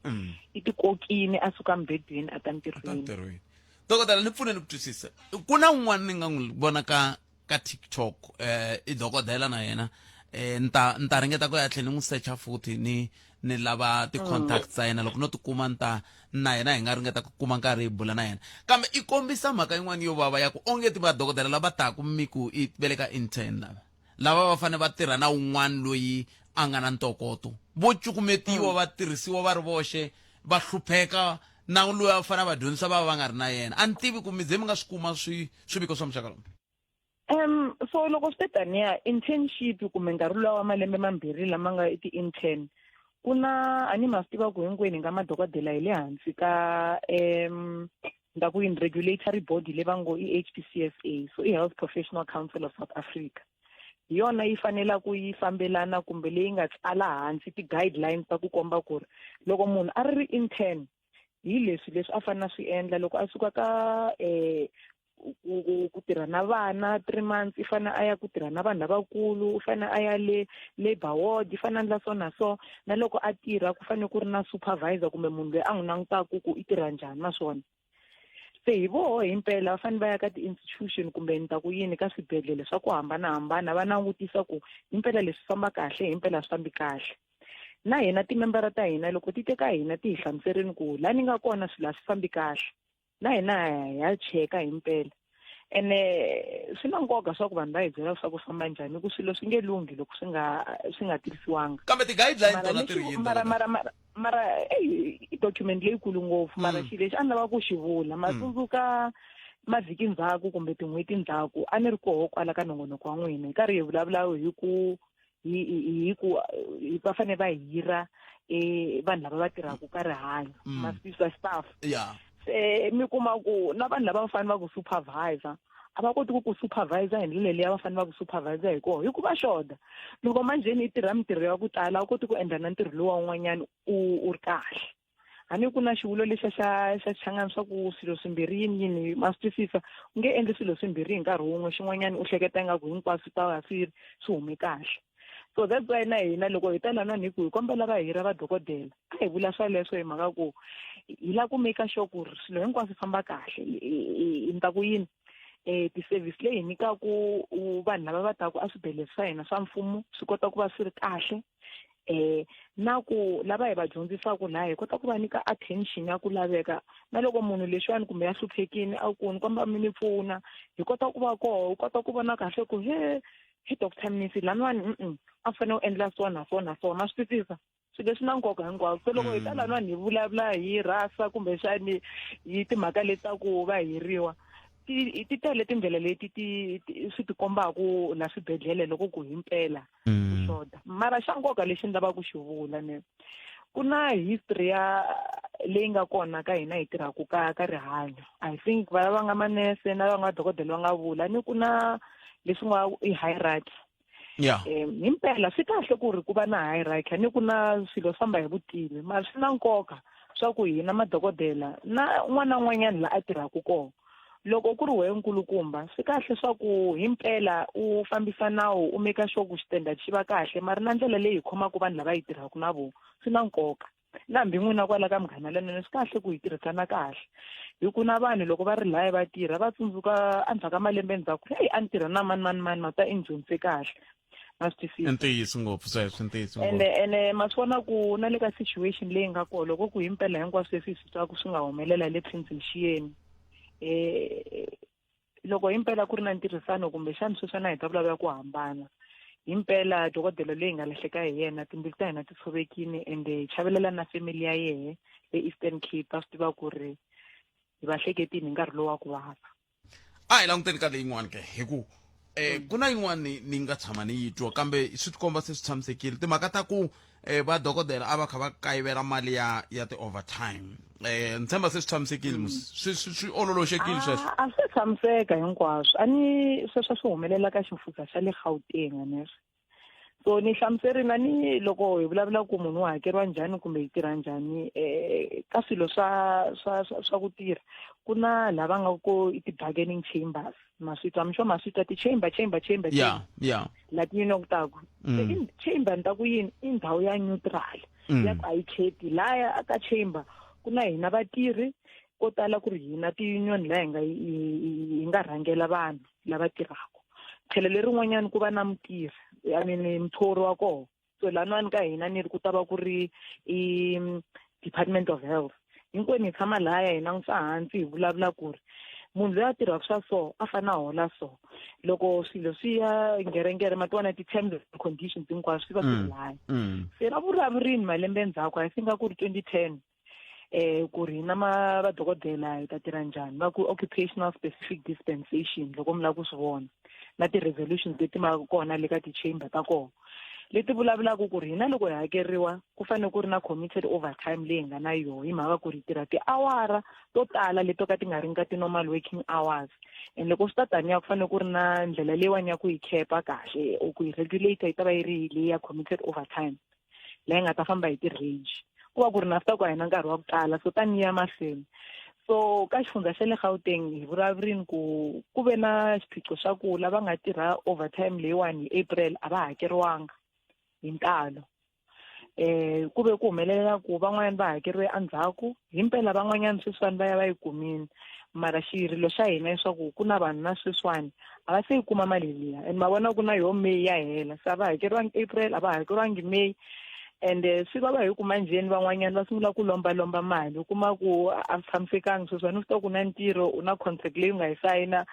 i tikokini a suka embedweni a ta ntirhweni. Dokodela, ni pfune ni ku twisisa. Ku na un'wana ni nga n'wi vona ka TikTok, i dokodela na yena, ni ta ringeta ku ya tlhela ni n'wi secha futhi ni lava ti-contacts ta yena. Loko no tikuma ni ta na yena, hi nga ringeta ku kuma nkarhi hi bula na yena. Kambe i kombisa mhaka yin'wana yo vava ya ku onge ti vadokodela lava taku mi ku i va le ka intern, lava va fanele va tirha na un'wana loyi a nga na ntokoto, vo cukumetiwa, va tirhisiwa va ri voxe, va hlupheka, na loyi a fanele va dyondzisa va va nga ri na yena. A ni tivi ku mi ze mi nga swi kuma swiviko swa muxaka lowu. So loko swi te taniya internship kumbe nkarhi luwa wa malembe mambirhi lama nga i ti-intern, ku na a ni ma swi tiva ku hinkwenu hi nga madokodela hi le hansi ka nga ku yini regulatory body leyi va ngo i HPCSA, so i Health Professional Council of South Africa. Hi yona yi fanelaka ku yi fambelana kumbe leyi nga tsala hansi ti-guidelines ta ku komba ku ri loko munhu a ri intern hi leswi leswi a fanele a swi endla loko a suka ka ku tirha na vana 3 months, i fanele a ya ku tirha na vanhu lavakulu, u fanele a ya le labor ward, i fanele a endla so na so. Na loko a tirha ku fanele ku ri na supervisor kumbe munhu loyi a n'wi langutaka ku i tirha njhani naswona. Se hi voho himpela va fanele va ya ka ti-institution kumbe ni ta ku yini ka swibedhlele swa ku hambanahambana, va langutisa ku himpela leswi famba kahle, himpela swi fambi kahle. Na hina timembara ta hina loko ti teka hina ti hi hlamuserini ku laha ni nga kona swilo a swi fambi kahle, na hina ha cheka himpela. Ene swi na nkoka swa ku vanhu va hi byela swa ku famba njhani, ku swilo swi nge lunghi loko swi nga tirhisiwanga. Kambe ti-guideline tona ti ri yini? Mara i document leyikulu ngopfu. Mara xilo lexi a ni lava ku xi vula, ma tsundzuka mavhiki ndzhaku kumbe tin'hweti ndzhaku a ni ri koho kwala ka nongonoko wa n'wina, hi karhi hi vulavula hi ku hi ku va fanele va hira vanhu lava va tirhaka ka rihanyo, ma swi twisisa staff. Se mi kuma ku na vanhu lava va fanele va ku supervisor a va koti ku ku supervisor hi ndlela leyi va fanele va ku supervisor hi kona, hikuva xoda. Loko manjheni i tirha mintirho ya ku tala, a wu koti ku endla na ntirho lowu wun'wanyana u ri kahle. A ni ku na xivulwa lexa xa Xichangani swa ku swilo swimbirhi yini yini, ma swi twisisa, u nge endli swilo swimbirhi hi nkarhi wun'we, xin'wanyana u hleketa ingaku hinkwaswo swi ta va swi hume kahle. So that's why na hina loko hi ta lana ni ku hi kombela va hira vadokodela, a hi vula swaleswo hi mhaka ku hi lava ku make sure ku ri swilo hinkwaswo swi famba kahle. Ni ta ku yini, ti-service leyi hi nyikaku vanhu lava va taku eswibedhlele swa hina swa mfumo swi kota ku va swi ri kahle, na ku lava hi va dyondzisaka laha hi kota ku va nyika attention ya ku laveka. Na loko munhu lexiwani kumbe ya hluphekini a ku ni komba mi ni pfuna, hi kota ku va koho, u kota ku vona kahle ku he Doctor Mnisi laniwani a fanele u endla so na so na so, ma swi twisisa swilo leswi na nkoka hinkwaswo. Se loko hi ta laniwani hi vulavula hi rhasa kumbexani hi timhaka leti ta ku va hiriwa, ti tele tindlela leti ti swi tikombaka la swibedhlele loko ku himpela ku xoda. Mara xa nkoka lexi ni lavaka ku xi vula ne, ku na history ya leyi nga kona ka hina hi tirhaka ka rihanyo. I think va lava nga manese na va nga dokodela va nga vula ni ku na leswi nga i hierarchy. Himpela swi kahle ku ri ku va na hierarchy, ni ku na swilo swi famba hi vutivi, mara swi na nkoka swa ku hina madokodela na un'wana na un'wanyana la a tirhaka kona, loko ku ri wehe nkulukumba, swi kahle swa ku himpela u fambisa nawu, u make sure ku xitendard xi va kahle, mara na ndlela leyi hi khomaka vanhu lava hi tirhaka na vona swi na nkoka. Na hambi n'wina kwala ka Munghana Lonene, swi kahle ku hi tirhisana kahle, hi ku na vanhu loko va ri laya va tirha va tsundzuka endzhaku ka malembe ndzhaku, heyi a ni tirha na mani mani mani, mata i ni dyondzise kahle. Ma swi twisisa? I ntiyiso ngopfu sweswo, i ntiyiso ngopfu. Ende ene ma swi vona ku na le ka situation leyi nga kona loko ku himpela hinkwaswo leswi hi swi twaka swi nga humelela le Prince Mshiyeni eh loko himpela ku ri na ntirhisano kumbexana sweswi na hi ta vulavula ku hambana himpela dokodela leyi nga lahleka hi yena timbilu ta hina ti tshovekile ende hi chavelela na family ya yehe le Eastern Cape va swi tiva ku ri hi va hleketini hi nkarhi lowu wa ku vava. A hi languteni ka leyin'wana ke hi ku eh ku na yin'wana ni ni nga tshama ni yi twa kambe swi tikomba se swi tshamisekile timhaka ta ku eh va dokodela a va kha va kayivela mali ya ya ti-overtime eh ni tshemba se swi tshamisekile mos swi swi swi ololoxekile sweswo. A swi tshamiseka hinkwaswo a ni sweswo swi humelela ka xifundza xa le Gauteng a ni ri so ni hlamuserile a ni loko hi vulavula ku munhu u hakeriwa njhani kumbe hi tirha njhani um ka swilo swa swa swa swa ku tirha ku na lava nga ko i ti-bargaining chambers ma swi twa I'm sure ma swi twa ti-chamber chamber chamber yeah yeah la ti-union taku se i chamber ni ta ku yini i ndhawu ya neutral ya ku a yi kheti laya ka chamber ku na hina vatirhi ko tala ku ri hina ti-union laha hi nga hi nga rhangela vanhu lava tirhaka tlhelo lerin'wanyana ku va na mutirhi I mean muthori wa kona so laniwani ka hina ni ri ku ta va ku ri i department of health hinkwenu hi tshama lahaya hi langutisa hansi hi vulavula ku ri munhu loyi a tirhaka swa so a fanele a hola so loko swilo swi ya ngerengere ma twana ti-terms and conditions hinkwaswo swi va swi ri lahaya se va vulavurini malembe endzhaku I think a ku ri 2010 eh ku ri hina ma vadokodela hi ta tirha njhani va ku occupational specific dispensation loko mi lava ku swi vona na ti-resolutions leti ma kona le ka ti-chamber ta kona leti vulavulaka ku ri hina loko hi hakeriwa ku fanele ku ri na committed overtime leyi hi nga na yona hi mhaka ku ri tirha tiawara to tala leto ka ti nga ri ka ti-normal working hours and loko swi ta taniya ku fanele ku ri na ndlela leyiwani ya ku yi kepa kahle or ku yi regulate yi ta va yi ri leyi ya committed overtime la yi nga ta famba hi ti-range ku va ku ri na swi ta ku a hi na nkarhi wa ku tala so ta ni ya mahlweni so ka xifundza xa le Gauteng hi vulavurini ku ku ve na xiphiqo xa ku lava nga tirha overtime leyiwani hi April a va hakeriwanga hi ntalo eh ku ve ku humelela ku van'wanyana va hakeriwe endzhaku himpela van'wanyana sweswiwani va ya va yi kumile mara xirilo xa hina leswaku ku na vanhu na sweswiwani a va se yi kuma mali liya and ma vona ku na yoho May ya hela se a va hakeriwangi April a va hakeriwangi May and swi vava hi ku manjheni van'wanyana va sungula ku lombalomba mali u kuma ku a swi tshamisekanga sweswiwani u swi tiva ku na ntirho u na contract leyi u nga yi sayina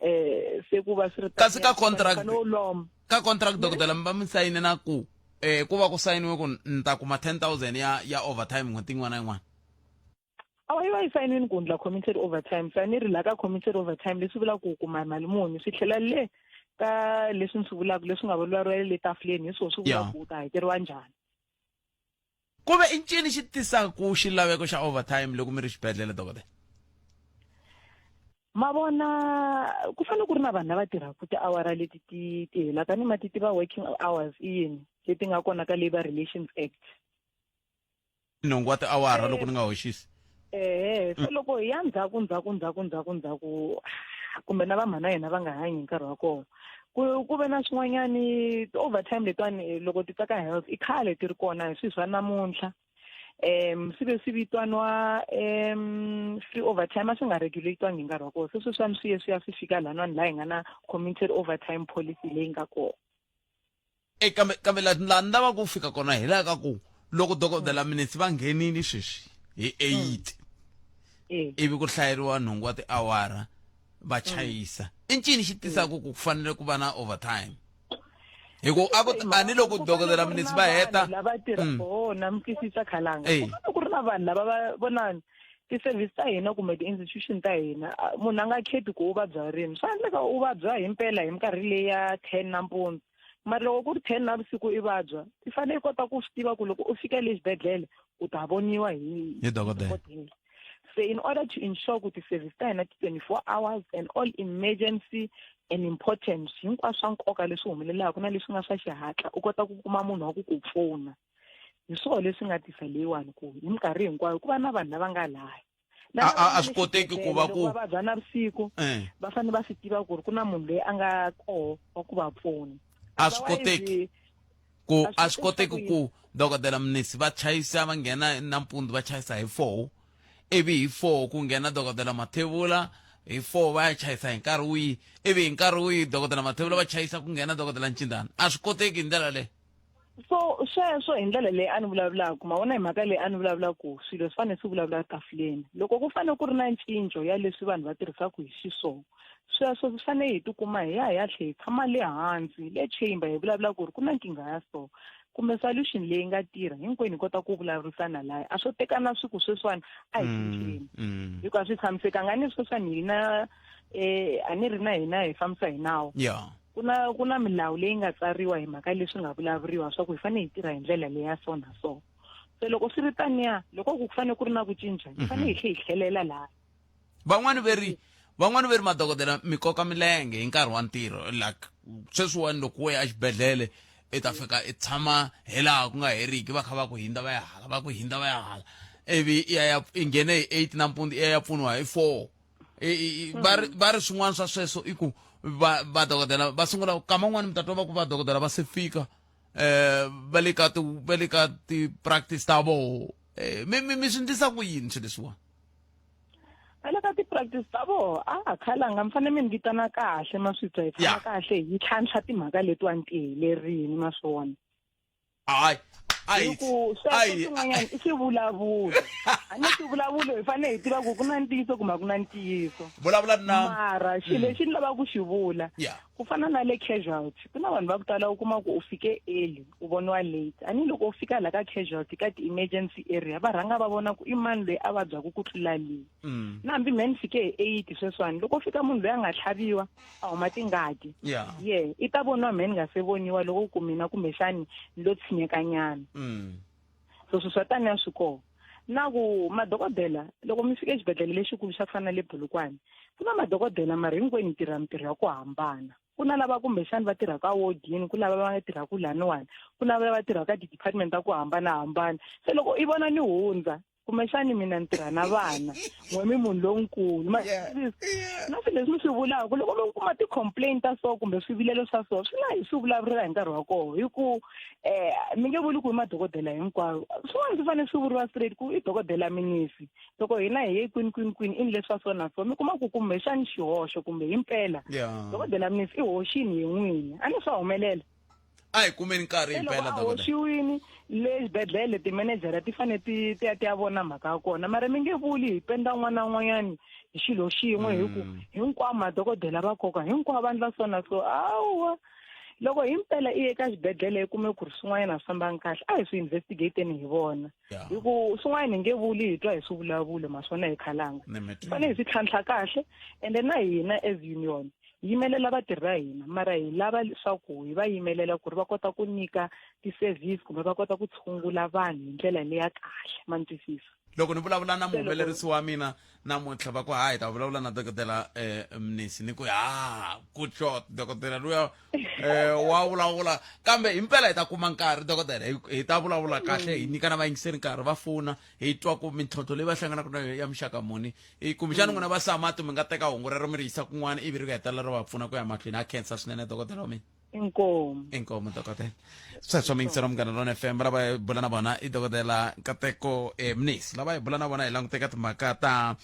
eh se ku va swi ri kasi ka contract u lomba ka contract dokodela mi va mi sayine na ku eh ku va ku sayiniwe ku ni ta kuma 10000 ya ya overtime n'hweti yin'wana na yin'wana a yi va yi sayinini ku ndla committed overtime se a ni ri la ka committed overtime leswi vulaka ku kuma mali muni swi tlhela le ka leswi ni swi vulaka leswi nga vulavuriwa le tafuleni hi swona swi vulaka ku u ta hakeriwa njhani ku ve i ncini xi tisaka xilaveko xa overtime loko mi ri xibedhlele dokodela ma vona ku fanele ku ri na vanhu lava tirhaka tiawara leti ti ti helaka ni ma ti tiva working hours i yini leti nga kona ka labour relations act nhungu wa tiawara loko ni nga hoxisi ehe se loko hi ya ndzhaku ndzhaku ndzhaku ndzhaku ndzhaku kumbe na vamhana hina va nga hanyi hi nkarhi wa kona ku ku ve na swin'wanyani ti-overtime letiwani loko ti tsaka health i khale ti ri kona hi swilo swa namuntlha um swi ve swi vitaniwa um free overtime a swi nga regulatiwangi hi nkarhi wa kona se sweswiwani swi ye swi ya swi fika laniwani laha hi nga na committed overtime policy leyi nga kona e kambe kambe la la ni lavaka ku fika kona hi laha ka ku loko dokodela minetsi va nghenile sweswi hi 8 ivi ku hlayeriwa nhungu wa tiawara va chayisa i ncini xi tisaka ku fanele ku va na overtime hi ku a ku a ni loko dokodela minetsi va heta lava tirha oh na mi twisisa khalanga ku fanele ku ri na vanhu lava va vonani ti-service ta hina kumbe ti-institution ta hina munhu a nga kheti ku u vabya rini swa endleka u vabya himpela hi minkarhi leyi ya 10 nampundzu mara loko ku ri 10 navusiku i vabya i fanele i kota ku swi tiva ku loko u fika le xibedhlele u ta voniwa hi hi dokodela so in order to ensure ku ti-service ta hina ti 24 hours and all emergency and important hinkwaswo swa nkoka leswi humelelaka na leswi nga swa xihatla u kota ku kuma munhu wa ku ku pfuna hi swona leswi nga tisa leyiwani ku hi minkarhi hinkwayo ku va na vanhu lava nga laya a swi koteki ku va ku va vabya navusiku eh. va fanele va swi tiva ku ri ku na munhu loyi a nga koho wa ku va pfuna a swi koteki ku a swi koteki ku dokodela mnisi va chayisa va nghena nampundzu va chayisa hi 4 ivi hi 4 ku nghena dokodela mathevula hi 4 va ya chayisa hi nkarhi wihi ivi hi nkarhi wihi dokodela Mathebula va chayisa ku nghena dokodela Ncindana a swi koteki hi ndlela leyi so sweswo hi ndlela leyi a ni vulavulaka ma vona hi mhaka leyi a ni vulavula ku swilo swi fanele swi vulavula tafuleni loko ku fanele ku ri na ncinco ya leswi vanhu va tirhisaka hi xiswona sweswo swi fanele hi tikuma hi ya hi ya tlhe hi tshama le hansi le chamber hi vulavula ku ri ku na nkingha ya so kumbe solution leyi nga tirha hinkwenu hi kota ku vulavurisana laya a swo tekana swi ku sweswiwani a hi cinceni hikuva swi tshamisekanga ni sweswiwani hina um a ni ri na hina hi fambisa hi nawu ku na ku na milawu leyi nga tsariwa hi mhaka leswi nga vulavuriwa swa ku hi fanele hi tirha hi ndlela leyi ya so na so se loko swi ri taniya loko ku fanele ku ri na ku cinca hi fanele hi tlhe hi tlhelela laha Van'wani ve ri van'wani ve ri madokodela mi koka milenge hi nkarhi wa ntirho like sweswiwani loko wo ya exibedhlele i ta fika i tshama hi laha ku nga heriki va kha va ku hindza va ya hala va ku hindza va ya hala ivi i ya ya i nghene hi 8 nampundzu i ya ya pfuniwa hi 4 va ri va ri swin'wana swa sweswo i ku va vadokodela va sungula kama n'wana mi ta twa va ku vadokodela va se fika um va le ka ti va le ka ti-practice ta voho um mi mi mi swi endlisa ku yini swilo leswiwani va le ka ti-practice ta voho a ha khalanga mi fanele mi ni vitana kahle ma swi twa hi tshama kahle hi tlhantlha timhaka letiwani ti helerini ma swona hayi hi ku sweswo swin'wanyana i swivulavulo a ni swivulavulo hi fanele hi tiva ku ku na ntiyiso kumbe a ku na ntiyiso vulavula na mara xilo mm. lexi ni lavaka ku xi vula ku fana na le casualty ku na vanhu va ku tala u kuma ku u fike early u voniwa late a ni loko u fika la ka casualty ka ti-emergency area va rhanga va vona ku i mani loyi a vabyaka ku tlula leyi mm. na hambi mhe ni fike hi 8 sweswiwani loko u fika munhu loyi a nga tlhaviwa a huma tingati yeah. ye i ta voniwa mhe ni nga se voniwa loko ku mina kumbexani ni lo tshinyekanyana mm. so swilo swa taniya swi kona na ku madokodela loko mi fika exibedhlele lexikulu xa ku fana na le Polokwane ku na madokodela mara hinkwenu hi tirha mintirho ya ku hambana ku na lava kumbexani va tirhaka awodini ku lava va tirhaka laniwani ku na lava tirhaka ti-department ta ku hambanahambana se loko i vona ni hundza kumbexani mina ni tirha na vana n'we mi munhu lonkulu ma na swilo leswi mi swi vulaka loko mi kuma ti-complaint ta so kumbe swivilelo swa so swi nga hi swi vulavurela hi nkarhi wa koho hi ku um mi nge vuli ku i madokodela hinkwawo swin'wana swi fanele swi vuriwa straight ku i dokodela minisi loko hina hi ye kwini kwini kwini i ni leswa so na so mi kuma ku kumbexani xihoxo kumbe himpela dokodela minisi i hoxini hi n'wini a ni swa humelela a hi kumeni nkarhi himpela dokodela hoxiwini le xibedhlele timanejara ti fanele ti ti ya ti ya vona mhaka ya kona mara mi nge vuli hi penda un'wana na un'wanyani hi xilo xin'we hi ku mm. hinkwavo madokodela va koka hinkwavo vanhu va so na so awa loko himpela i ye ka xibedhlele i kume ku ri swin'wanyana swi fambangi kahle a hi swi investigateni hi vona hi ku swin'wana hi nge vuli hi twa hi swi vulavula maswona hi khalanga fanele hi swi tlhantlha kahle ende na hina as union yimelela vatirhi va hina mara hi lava leswaku hi va yimelela ku ri va kota ku nyika ti-service kumbe va kota ku tshungula vanhu hi ndlela leya kahle ma ni twisisa loko ni vulavula na muhumelerisi wa mina namuntlha va ku ha hi ta vulavula na dokodela um mnisi ni ku ha ku short dokodela luya um wa vulavula kambe himpela hi ta kuma nkarhi dokodela hi ta vulavula kahle hi nyika na vayingiseri nkarhi va fona hi twa ku mintlhontlho leyi va hlanganaka na yona ya muxaka muni i kumbexana n'wina va samati mi nga teka hungu rero mi ri yisa kun'wana ivi ri ku hetelela ri va pfuna ku ya mahlweni a khensa swinene dokodela wa mina inkomu inkomu dokodela sweswo mi yingisela munghana lona fm lava hi bula na vona i dokodela nkateko eh, mnisi lava hi bula na vona hi languteka timhaka ta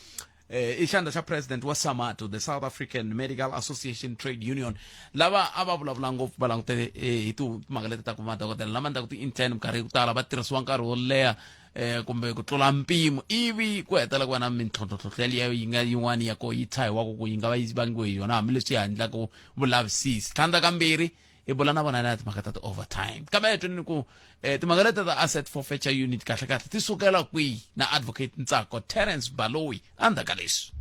eh, i xandla xa president wa samatu the south african medical association trade union lava a va vulavula ngopfu va langute eh, hi timhaka leti ta ku madokodela lama endlaku ti-intern minkarhi yo tala va tirhisiwa nkarhi wo leha eh kumbe ku tlula mpimo ivi ku hetela ku va na mintlhontlhontlhontlho yaliya yi nga yin'wana ya koho yi tshahiwaka ku yi nga va yi vangiwe hi yona hambileswi hi endlaka vulavisisi tlhandla kambirhi hi bula na vona na timhaka ta ti-overtime kambe hi tweni ku eh, timhaka leti ta asset forfeiture unit kahle kahle ti sukela kwihi na advocate ntsako terence baloyi endzhaku ka leswi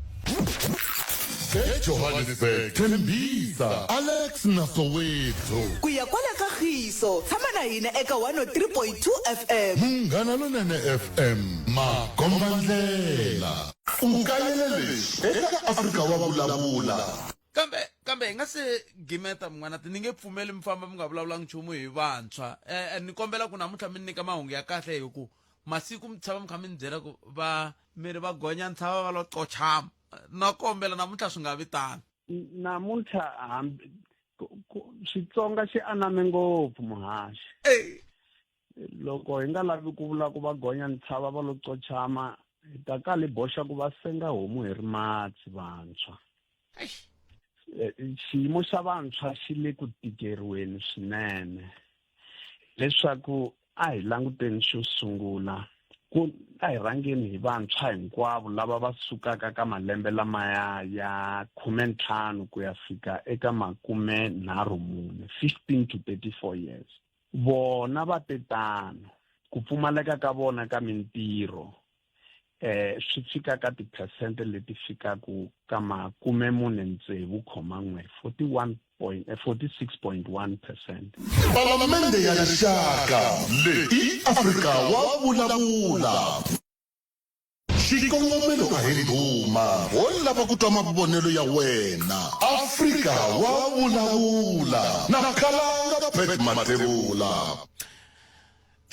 ejohannesburg tembisa alex na soweto ku ya kwala ka khiso tshama na hina eka 103.2 fm munghana lonene fm makombandlela u kayele leswi eka afrika wa vulavula kambe kambe hi nga se gimeta mun'wana ti ni nge pfumeli mi famba mi nga vulavulanga nchumu hi vantshwa eh, ni kombela ku namuntlha mi nyika mahungu ya kahle hi ku masiku mi tshama mi kha mi ni byela ku va mi ri va gonya ntshava va lo qochama na kombela namuntlha swi nga vi tano namuntlha hambi xitsonga xi aname ngopfu muhaxi loko hi nga lavi ku vula ku va gonya ntshava va lo qochama hi ta kala hi boxa ku va senga homu hi rimatsi vantshwa Eh, xiyimo xa vantshwa xi le ku tikeriweni swinene leswaku a hi languteni xo sungula ku a hi rhangeni hi vantshwa hinkwavo lava va sukaka ka malembe lamaya ya khumentlhanu ku ya fika eka makumenharhumune 15 to 34 years vona va te tano ku pfumaleka ka vona ka mintirho eh swi fika ka tiphesente leti fikaku ka makume mune tsevu khoma n'we 41 46.1 percent. Palamende ya Rixaka leyi i Afrika wa vulavula. Xikongomelo a hi ndhuma, ho lava ku twa mavonelo ya wena. Afrika wa vulavula na Khalanga Pat Mathebula.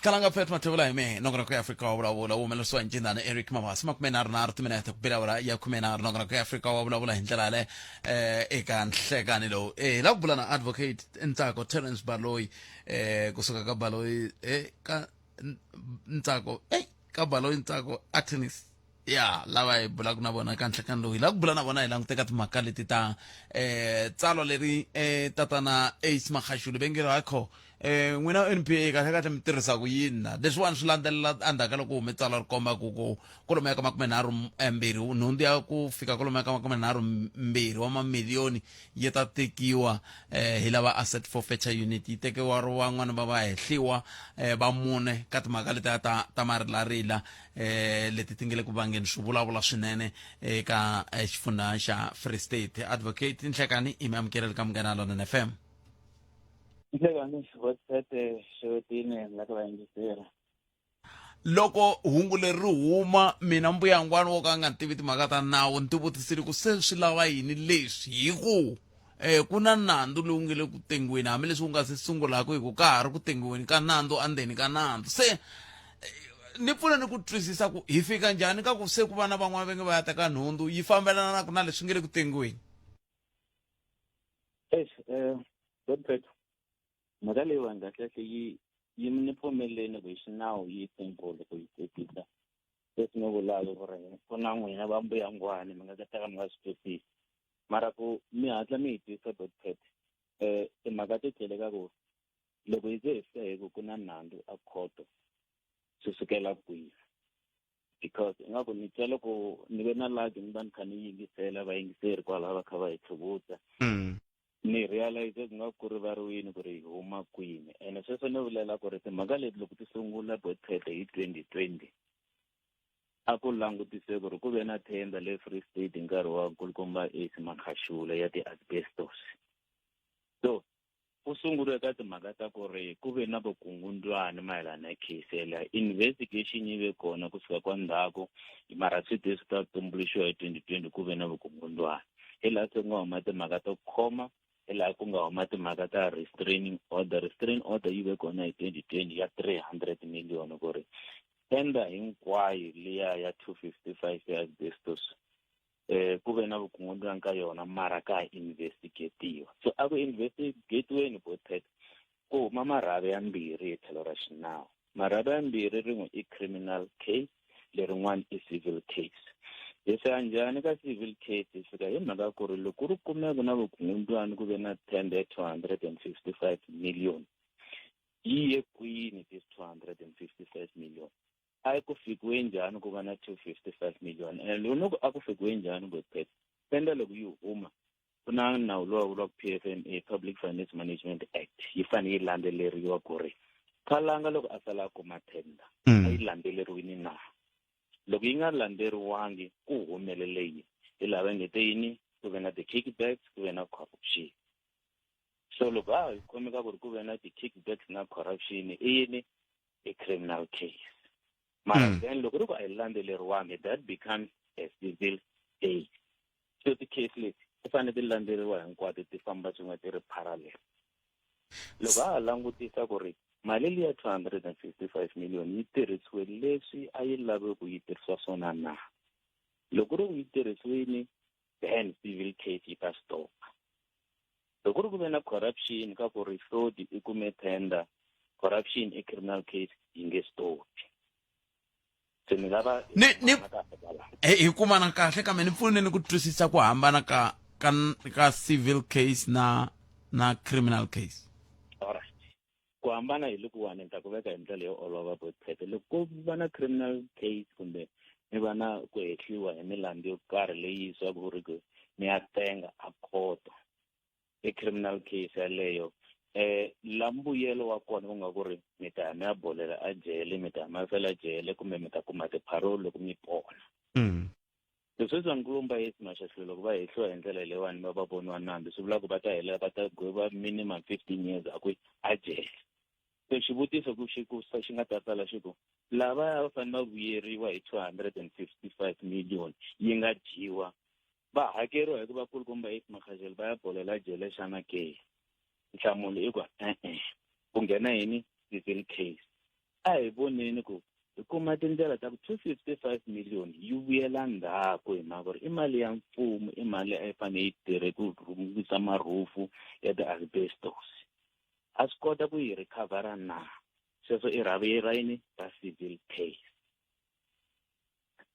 Kalanga Pet Mathebula hi mehe nongonoko ya Afrika wa vulavula wu humelerisiwa hi ncindana Eric Mabasa makumenharhu nharhu timinete ku bela awara ya khumenharhu nongonoko ya Afrika wa vulavula hi ndlela yaleyo eh eka nhlekani lowu eh hi lava ku bula na advocate Ntsako Terence Baloyi eh kusuka ka Baloyi eh ka Ntsako eh ka Baloyi Ntsako Attorneys ya lava hi bulaka na vona ka nhlekani lowu hi lava ku bula na vona hi languteka timhaka leti ta eh tsalwa leri eh tatana Ace Magashule ve nge ri hakho eh n'wina NPA kahle kahle mi tirhisa ku yini na leswiwani swi landzelela endzhaku ka loko hume tsalwa ri komba ku ku kwalomuya ka makumenharhu mbirhi nhundzu ya ku fika kwalomuya ka makumenharhu mbirhi wa mamiliyoni yi ta tekiwa eh hi lava asset forfeiture unit yi tekiwa ri van'wana va va hehliwa eh va mune ka timhaka letiya ta ta marilarila eh leti ti nge le ku vangeni swivulavula swinene eka eh, xifundza xa Free State advocate Nhlekani i mi amukeleli ka Munghana Lonene FM Nhlekani website xewetini la ka vayingiseri loko hungu leri ri huma mina mbuyangwani wo ka a nga tivi timhaka ta nawu ni tivutisile ku se swi lava yini leswi hi ku eh ku na nandzu lowu nge le ku tengiweni hambileswi wu nga se sungulaka hi ku ka ha ri ku tengiweni ka nandzu endzeni ka nandzu se eh, ni pfuna ni ku twisisa ku hi fika njhani ka ku se ku va na van'wana va nge va ya teka nhundzu yi fambelana na ku na leswi nge le ku tengiweni Eish, eh, Godfred, mhaka leyiwani kahlekahle yi yi ni pfumeleni ku hi xinawu yi simple ku yi twisisa leswi ni vulaka ku ri ku na n'wina va mbuyangwani mi nga ta ka mi nga swi twisisi mara ku mi hatla mi yi twisisa Godfred eh timhaka ti tlele ka ku loko hi ze hi fika hi ku ku na nandzu a khoto swi sukela kwihi because ingaku ni twa loko ni ve na lucky ni va ni kha ni yingisela vayingiseri kwalaho va kha va hi tlhuvutsa ni realize ku nga ku rivariwini ku ri hi huma kwini ene sweswo ni vulela ku ri timhaka leti loko ti sungula botete hi 2020 a ku langutise ku ri ku ve na tender le Free State hi nkarhi wa nkulukumba Ace Magashule ya ti-asbestos so Ku sunguriwe ka timhaka ta ku ri ku ve na vukungundwani mayelana na case yeleyo. Investigation yi ve kona kusuka kwa ndzhaku mara swi te swi ta tumbuluxiwa hi 2020 ku ve na vukungundwani. Hi laha se ku nga huma timhaka to khoma, hi laha ku nga huma timhaka ta restraining order. Restraining order yi ve kona hi 2020 ya 300 million ku ri tender hinkwayo liya ya 255 ya asbestos eh ku ve na vukungundwani ka yona mara ka ha investigatiwa so a ku investigatiweni botet ku huma marhavi yambirhi hi tlhelo ra xinawu marhavi yambirhi rin'we i criminal case lerin'wana i civil case hi fika njhani ka civil case hi fika hi mhaka ku ri loko ri kumeka na vukungundwani ku ve na tender ya 255 million yi ye kwini this 255 million a ku fikiwe njhani ku va na 255 million and loko ni ku a ku fikiwe njhani ngopfu tender loko yi huma ku na nawu lowu vuriwaka PFMA Public Finance Management Act yi fanele yi landzeleriwa ku ri khalanga loko a sala a kuma tender a yi landzeleriwini na loko yi nga landzeriwangi ku humelele yini hi laha va nge te yini ku ve na ti-kickbacks ku ve na corruption so loko a hi khomeka ku ri ku ve na ti-kickbacks na corruption i yini i criminal case mara then loko ri ku a yi landzeleriwangi that becomes a civil case so ti-case leti ti fanele ti landzeleriwa hinkwato ti famba swin'we ti ri parallel loko a ha langutisa ku ri mali liya 255 million yi tirhisiwe leswi a yi lave ku yi tirhisiwa swona na loko ri ku yi tirhisiwini then civil case yi ta stopa loko ku ri ku ve na corruption ka ku ri hlodi i kume tender corruption i criminal case yi nge stopi se ni lava ni ni hi kumana kahle kambe ni pfuneni ku twisisa ku hambana ka ka ka civil case na na criminal case alright ku hambana hi lokuwani ni ta ku veka hi ndlela yo olova botphete loko ko va na criminal case kumbe mi va na ku hehliwa hi milandzu yo karhi leyi yisiwaka ku ri ku mi ya tenga a khoto i criminal case yaleyo eh la mbuyelo wa kona ku nga ku ri mi ta ya mi ya bolela a jele mi ta ya mi ya fela jele kumbe mi ta kuma ti-parole loko mi pona leswi sweswi vankulumba Ace Mashahlelo loko va hehliwa hi ndlela leyiwani va va voniwa nandzu swi vula ku va ta helela va ta gweviwa minimum 15 years a kwi a jele se xivutiso ku xi ku xi nga ta sala xi ku lavaya va fanele va vuyeriwa hi 255 million yi nga dyiwa va hakeriwa hi ku vakulukumba Ace Makhajele va ya bolela jele xana ke nhlamulo i ku e-e ku nghena yini civil case a hi voneni ku hi kuma tindlela ta ku 255 million yi vuyela ndzhaku hi mhaka ku ri i mali ya mfumo i mali a yi fanele yi tirhe ku rhungisa marhufu ya ti-asbestos a swi kota ku yi recover-a na sweswo i rhavi ra yini ra civil case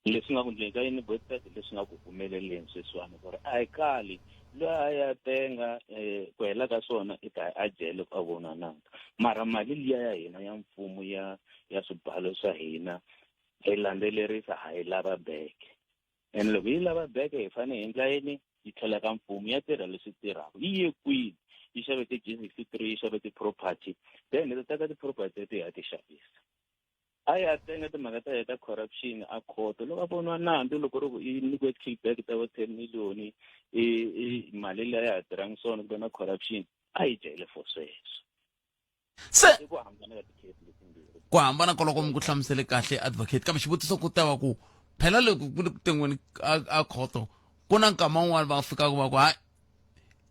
leswi nga ku ndleni ka yini boyfriend leswi nga ku humeleleni sweswiwani ku ri a hi kali loyi a ya tenga um ku hela ka swona i ta a jele ku a vona nandzu mara mali liya ya hina ya mfumo ya ya swibalo swa hina hi landzelerisa ha yi lava beke and loko yi lava beke hi fanele hi endla yini yi tlhela ka mfumo ya tirha leswi tirhaka yi ye kwini yi xave ti-G 63 yi xave ti-property then hi ta teka ti-property leti hi ya ti xavisa a ya tenga timhaka ta yena ta corruption a khoto loko a voniwa nandzu loko ri ku i nyikiwe kickback ta vo 10 million i i mali leyi a ya tirhangi swona ku va na corruption a yi jele for sweswo se i ku hambana ka ti-case letimbirhi ku hambana koloko mi ku hlamusele kahle advocate kambe xivutiso ku ta va ku phela loko ku le ku tengiweni a khoto ku na nkama wun'wana va fikaka va ku hayi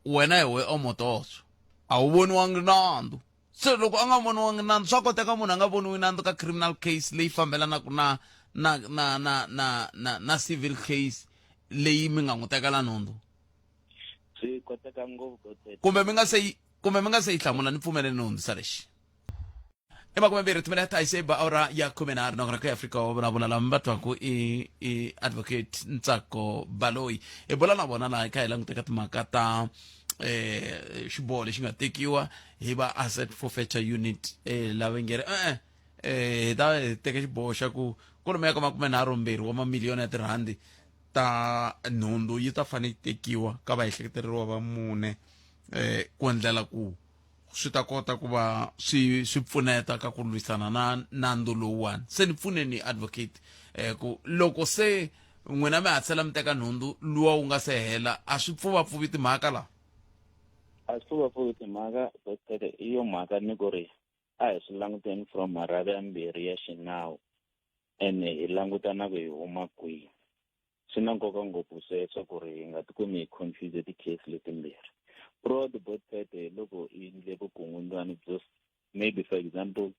wena hi we omotoso a wu voniwangi nandzu se loko a nga voniwangi nandzu swa koteka munhu a nga voniwi nandzu ka criminal case leyi fambelanaka na na na na na na na civil case leyi mi nga n'wi tekela nhundzu swi koteka ngopfu kumbe mi nga se yi kumbe mi nga se yi hlamula ni pfumele ni hundzisa lexi i makumembirhi timinete a yi se ba awara ya khumenharhu nakona ku ya afrika wa vulavula lava mi va twaku i i advocate ntsako baloyi hi bula na vona laha kha hi languteka timhaka ta eh xiboho lexi nga tekiwa hi va asset forfeiture unit eh lava nge ri e-e eh hi ta hi teka xiboho xa ku kwalomuya ka makumenharhu mbirhi wa mamiliyoni ya tirhandi ta nhundzu yi ta fanele yi tekiwa ka vaehleketeleriwa va mune eh ku endlela ku swi ta kota ku va swi swi pfuneta ka ku lwisana na nandzu lowuwani se ni pfuneni advocate eh ku loko se n'wina mi hatlisela mi teka nhundzu luwa wu nga se hela a swi pfuvapfuvi timhaka laha a swi pfuvapfuvi timhaka but i yo mhaka ni ku ri a hi swi languteni from marhavi yambirhi ya xinawu ene hi languta na ku hi huma kwihi swi na nkoka ngopfu sweswo ku ri hi nga tikumi hi confuse ti-case letimbirhi fraud botpet hi loko i endle vukungundzwani byo maybe for example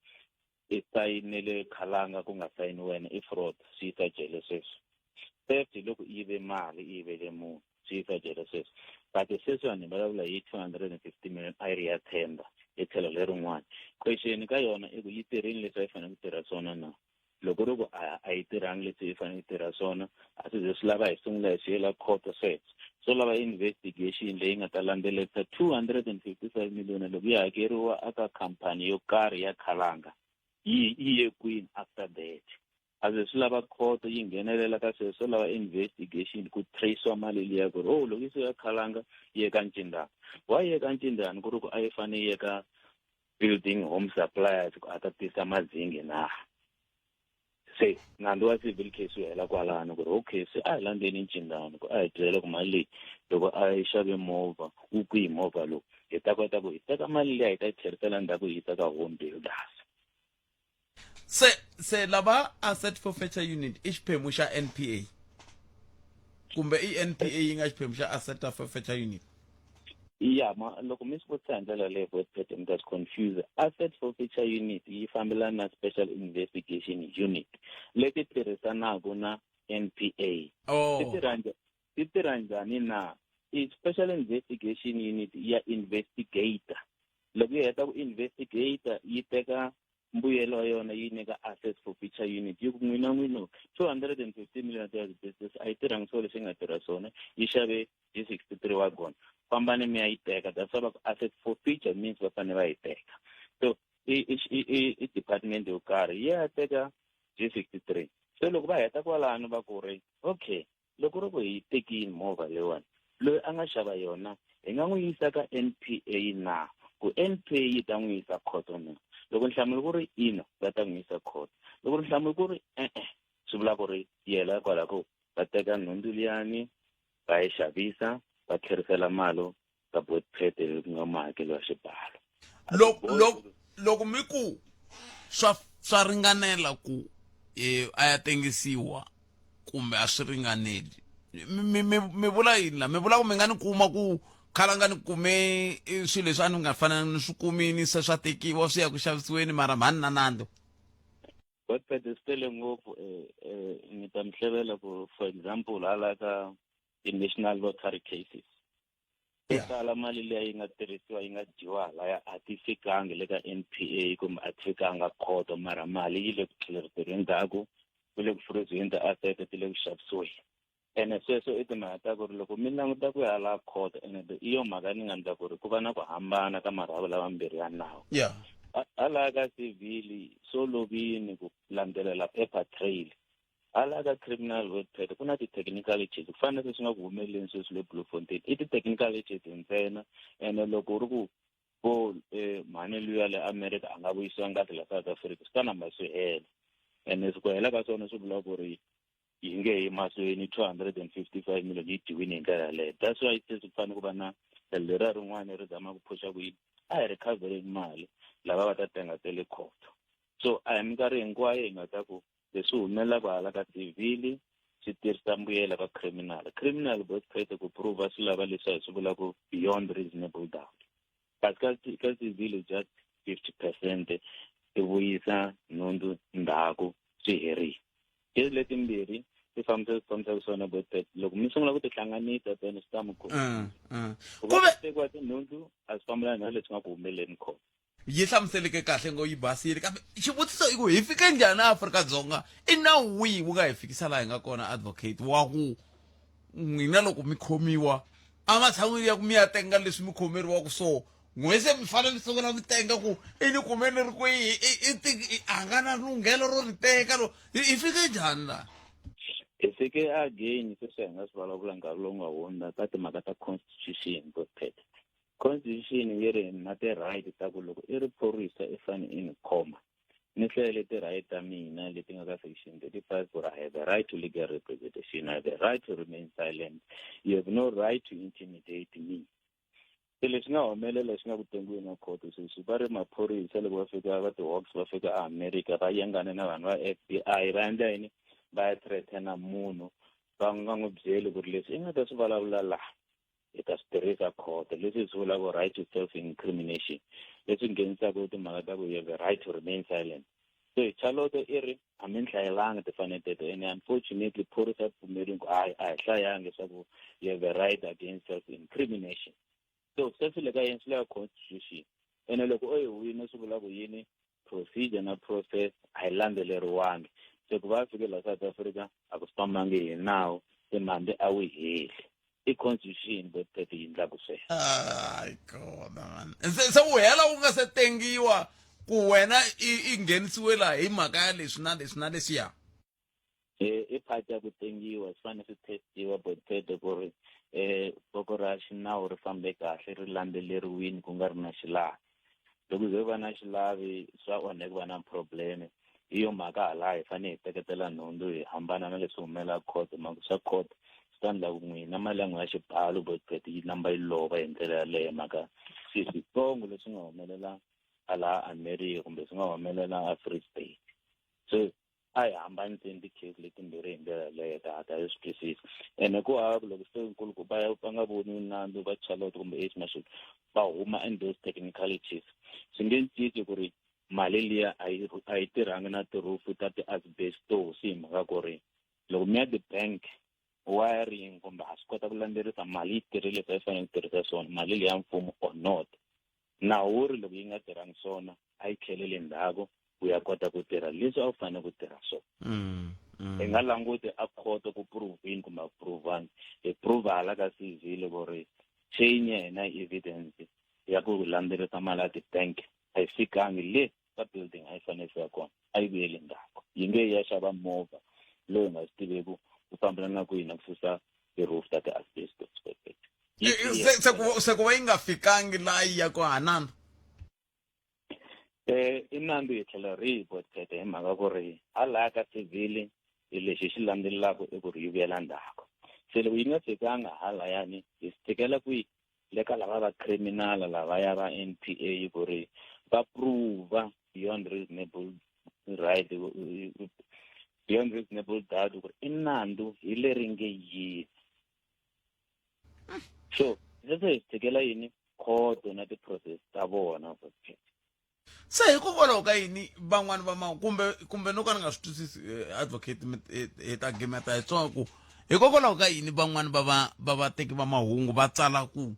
i sayinele khalanga ku nga sayini wena i fraud swi yisa jele sweswo theft hi loko i yive mali i yivele munhu swi yisa jele sweswo but sweswiwani hi vulavula hi 250 million a yi ri ya tender hi tlhelo lerin'wani question ka yona i ku yi tirhile leswi a yi fanele ku tirha swona na loko ri ku a a yi tirhangi leswi yi fanele yi tirha swona a swi ze swi lava hi sungula hi swi yela khoto sweswo swo lava investigation leyi nga ta landzelerisa 255 million loko yi hakeriwa aka khampani yo karhi ya khalanga yi yi ye kwini after that a ze swi lava khoto yi nghenelela ka sweswo swo lava investigation ku trace-wa mali liya ku ri oh loko yi suka khalanga yi ye ka ncindani why yi ye ka ncindani ku ri ku a yi fanele yi ye ka building home suppliers ku a ta tisa mazingi na se nandzu wa civil case wu hela kwalano ku ri okay se a hi landzeni ncindani ku a hi byela ku mali leyi loko a yi xave movha wu kwihi movha lowu hi ta kota ku hi teka mali liya hi ta yi tlherisela ndzhaku hi yisa ka home builders se se lava asset forfeiture unit i xiphemu xa NPA kumbe i NPA yi nga xiphemu xa asset forfeiture unit ya ma loko mi swi vutisa hi ndlela leyo botpet mi ta swi confuse asset forfeiture unit yi fambelana na special investigation unit leti tirhisanaka na NPA oh. ti tirha ti tirha njhani na i special investigation unit ya investigator loko yi heta ku investigator yi teka Mbuyelo wa yona yi nyika Assets Forfeiture Unit yi ku n'wina n'wino 250 million ta asbestos a yi tirhangi swona leswi yi nga tirha swona yi xave G63 wagon fambani mi ya yi teka that's why va ku asset forfeiture means va fanele va yi teka so i i i i department yo karhi yi ya teka G63 se loko va heta kwalano va ku ri okay Loko ri ku hi yi tekile movha leyiwani, loyi a nga xava yona hi nga n'wi yisa ka NPA na? Ku NPA yi ta n'wi yisa khoto na? Loko nhlamulo ku ri ina, va ta n'wi yisa khoto. Loko nhlamulo ku ri e-e, swi vula ku ri yela kwala ku va teka nhundzu liyani va yi xavisa va tlherisela mali ka Bothpete leyi ku nga muhakeli wa xibalo. Loko loko loko mi ku swa swa ringanela ku eh, a ya tengisiwa kumbe a swi ringaneli mi mi mi vula yini la mi vula ku mi nga ni kuma ku khala nga ni kume eh, swilo leswi a ni nga fanelanga ni swi kumini se swa tekiwa swi ya ku xavisiweni mara mhani na nandzu Godfred swi tele ngopfu eh, eh, ni ta mi hlevela ku for example hala ka ti-national lottery cases to tala mali leyi yi nga tirhisiwa yi nga dyiwa halaya a ti fikangi le ka N_P_A kumbe a ti fikanga khoto mara mali yi le ku tlheriseriweni endzhaku ku le ku furiziweni ti-asset ti le ku xavisiweni ene sweswo i timhaka ta ku ri loko mi languta ku ya laha khoto ene i yo mhaka ni nga ndla ku ri ku va na ku hambana ka marhavi lamambirhi ya nawu yeah hala ka civil swo olovile ku landzelela paper trail Hala ka criminal website ku na ti-technicalities ku fana na leswi nga ku humeleleni sweswi le Bloemfontein i ti-technicalities ntsena ene loko u ri ku vo eh, mhani luya le America a nga vuyisiwanga kahle la South Africa swi ta namba swi hela ene ku hela ka swona swi vula ku ri yi nge yi mahlweni 255 million yi dyiwile hi ndlela yaleyo that's why se ku fanele ku va na tlhelo leriya rin'wana ri zama ku phusha ku yini a hi recovereni mali lava va ta tenga te le khoto so a hi minkarhi hinkwayo hi nga ta ku Leswi humelelaka hala ka civil swi tirhisa mbuyelo ka criminal. Criminal both credit ku prove swi lava leswi hi swi vulaka beyond reasonable doubt. Kasi ka ka civil just 50% ti vuyisa nhundzu ndzhaku swi herile. Case letimbirhi ti fambisa swi fambisaka swona both credit. Loko mi sungula ku ti hlanganisa then swi ta mi khoma. Ku va ku tekiwa tinhundzu a swi fambelani na leswi nga ku humeleleni kona. Yi hlamuseleke kahle ngo yi basile kambe xivutiso i ku hi fike njhani Afrika-Dzonga i nawu wihi wu nga hi fikisa laha hi nga kona advocate wa ku n'wina loko mi khomiwa ematshan'wini ya ku mi ya tenga leswi mi khomeriwaka so n'we se mi fanele mi sungula mi tenga ku i ni kume ni ri kwihi i a nga na lunghelo ro ri teka lo hi fike njhani laha hi fike again sweswi hi nga swi vulavula nkarhi lowu nga hundza ka timhaka ta constitution go Constitution yi ri na ti-right ta ku loko i ri phorisa i fane i ni khoma ni hlayele ti-right ta mina leti nga ka section 35 ku ri I have a right to legal representation, I have a right to remain silent, you have no right to intimidate me. Se leswi nga humelela swi nga ku tengiweni ka khoto sweswi va ri maphorisa loko va fika va ti-hawks va fika eAmerika va yengane na vanhu va F_B_I va endla yini va ya threaten-a munhu va nga n'wi byeli ku ri leswi i nga ta swi vulavula laha hi ta swi tirhisa khoto leswi hi swi vulaka right to self incrimination leswi nghenisaka timhaka ta ku you have a right to remain silent so hi Charlotte i ri a mi ni hlayelanga timfanelo teto ene unfortunately phorisa a pfumerini ku hayi a hi hlayangi leswaku you have a right against self incrimination so se swi le ka yini swi le ka constitution ene loko o yi wina swi vula ku yini procedure na process a yi landzeleriwangi se ku va a fike la South Africa a ku swi fambangi hi nawu timhambi a wu heli i constitution bo tete yi endlaku sweswo hayi kona man se se wu hela wu nga se tengiwa ku wena i i nghenisiwe laha hi mhaka ya leswi na leswi na leswiya Eh, i part ya ku tengiwa swi fanele swi testiwa botete ku ri um voko ra xinawu ri fambe kahle ri landzeleriwini ku nga ri na xilavi loko ze va na xilavi swa onheka va na problem hi yo mhaka hala hi fanele hi teketela nhundzu hi hambana na leswi humelelaka court mhaka swa court swi ta endla ku n'wina mali ya n'wina ya xibalo botete yi namba yi lova hi ndlela yaleyo mhaka swilo switsongo leswi nga humelela hala America kumbe swi nga humelela a Free State so a hi hambaniseni ti-case letimbirhi hi ndlela yaleyo ta hatla hi swi twisisa ene ku hava ku loko se nkulukumba ya va nga voni nandzu va Charlotte kumbe Ace Mashilo va huma in those technicalities swi nge cinci ku ri mali liya a yi a yi tirhangi na tirufu ta ti-asbestos hi mhaka ku ri loko mi ya ti-bank wiring kumbe ha swi kota ku landzelerisa mali yi tirhile leswi a yi fanele ku tirhisa swona mali liya mfumo or not nawu wu ri loko yi nga tirhangi swona a yi tlheleli ndzhaku wu ya kota ku tirha leswi a wu fanele ku tirha swona. Hi nga languti a khoto ku provini kumbe a ku provangi, hi prova hala ka civil ku ri chain ya hina ya evidence ya ku landzelerisa mali ya ti-bank a yi fikangi le ka building a yi fanele yi fika kona, a yi vuyeli ndzhaku. Yi nge yi ya xava movha lowu hi nga swi tiveku ku fambelana kwihi na ku susa ti-roof ta ti-asbestos. Se, se ku se ku va yi nga fikangi laha yi ya ku hanana. I nandzu hi tlhelo rihi Botpete hi mhaka ku ri halaya ka civil hi lexi hi xi landzelelaka i ku ri yi vuyela ndzhaku. Se loko yi nga fikanga halayani hi swi tshikela kwihi le ka lava va criminal lavaya va N_P_A ku ri va prove beyond reasonable right beyond reasonable doubt ku ri i nandzu hi leri nge yini. So sweswo hi swi tshikela yini khoto na ti-process ta vona. Se hikokwalaho ka yini van'wani va ma kumbe kumbe no ka ni nga swi twisisi advocate hi ta gimeta hi tsonga ku hikokwalaho ka yini van'wani va va va vateki va mahungu va tsala ku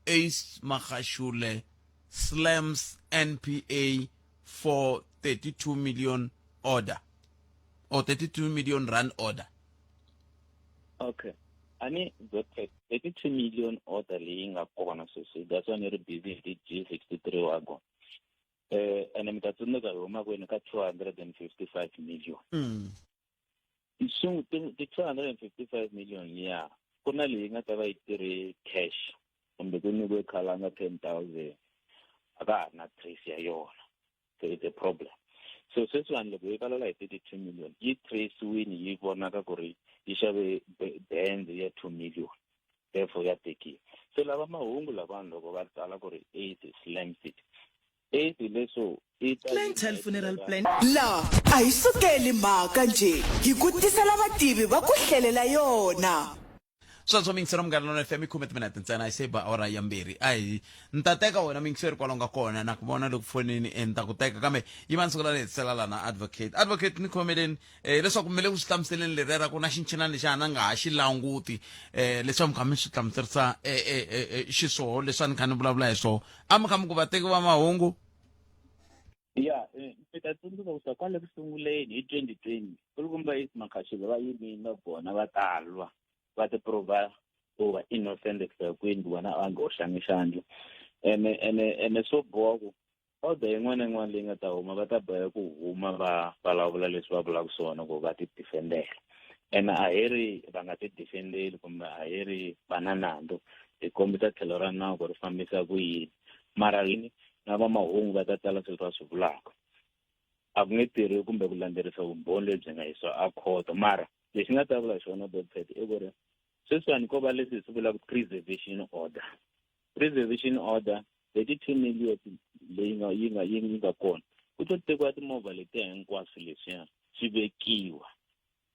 Ace Magashule slams NPA for 32 million order or 32 million rand order. Okay. A ni doctor 32 million order leyi nga kona sweswi that's why ni ri busy hi ti G63 wagon. Ene mi ta tsundzuka hi huma kwini ka 255 million. Swi ti 255 million liya ku na leyi nga ta va yi tirhe cash kumbe ku nyikiwe khalanga 10,000 a ka ha ri na trace ya yona. So it's a problem. So sweswiwani loko yi vulavula hi 32 million yi trace-wini yi vonaka ku ri yi xave Benz ya 2 million therefore ya tekiwa. So lava mahungu lavawani loko va tsala ku ri AIDS slams it, AIDS leswo i ta Clientele Funeral Plan. La a hi sukeli mhaka njhe hi ku tisela vativi va ku hlelela yona. Sweswo miyingiseri Munghana Lonene FM i khume timinete ntsena yi se ba awara ya mbirhi. A hi ni ta teka wena miyingiseri kwala u nga kona na ku vona le ku foneni ni ta ku teka kambe yi va ni sungula ni hetisela lana advocate. Advocate ni khomeleni leswaku mi le ku swi hlamuseleni leriya ra ku na xinchinani lexiya a nga ha xi languti leswi a mi kha mi swi hlamuserisa xiswoho leswi a ni kha ni vulavula hi swoho a mi kha mi ku vateki va mahungu. Ya, mi ta tsundzuka ku suka kwale ku sunguleni hi 2020 kulukumba Ace Magashule va yimile na vona va ta lwa va ti prova ku va innocent ku fika kwini ku vona a va nga hoxangi xandla ene ene ene swo boha ku order yin'wana na yin'wana leyi nga ta huma va ta boheka ku huma va vulavula leswi va vulaka swona ku va ti defendela ene a hi ri va nga ti defendeli kumbe a hi ri va na nandzu hi kombisa tlhelo ra nawu ku ri fambisa ku yini mara na va mahungu va ta tsala swilo va swi vulaka a ku nge tirhi kumbe ku landzelerisa vumbhoni lebyi nga yisiwa a khoto mara lexi nga ta vula xona Bobfet i ku ri sweswiwani ko va leswi hi swi vulaka preservation order preservation order 32 million leyi nga yi nga yi nga kona ku to tekiwa timovha letiya hinkwaswo leswiya swi vekiwa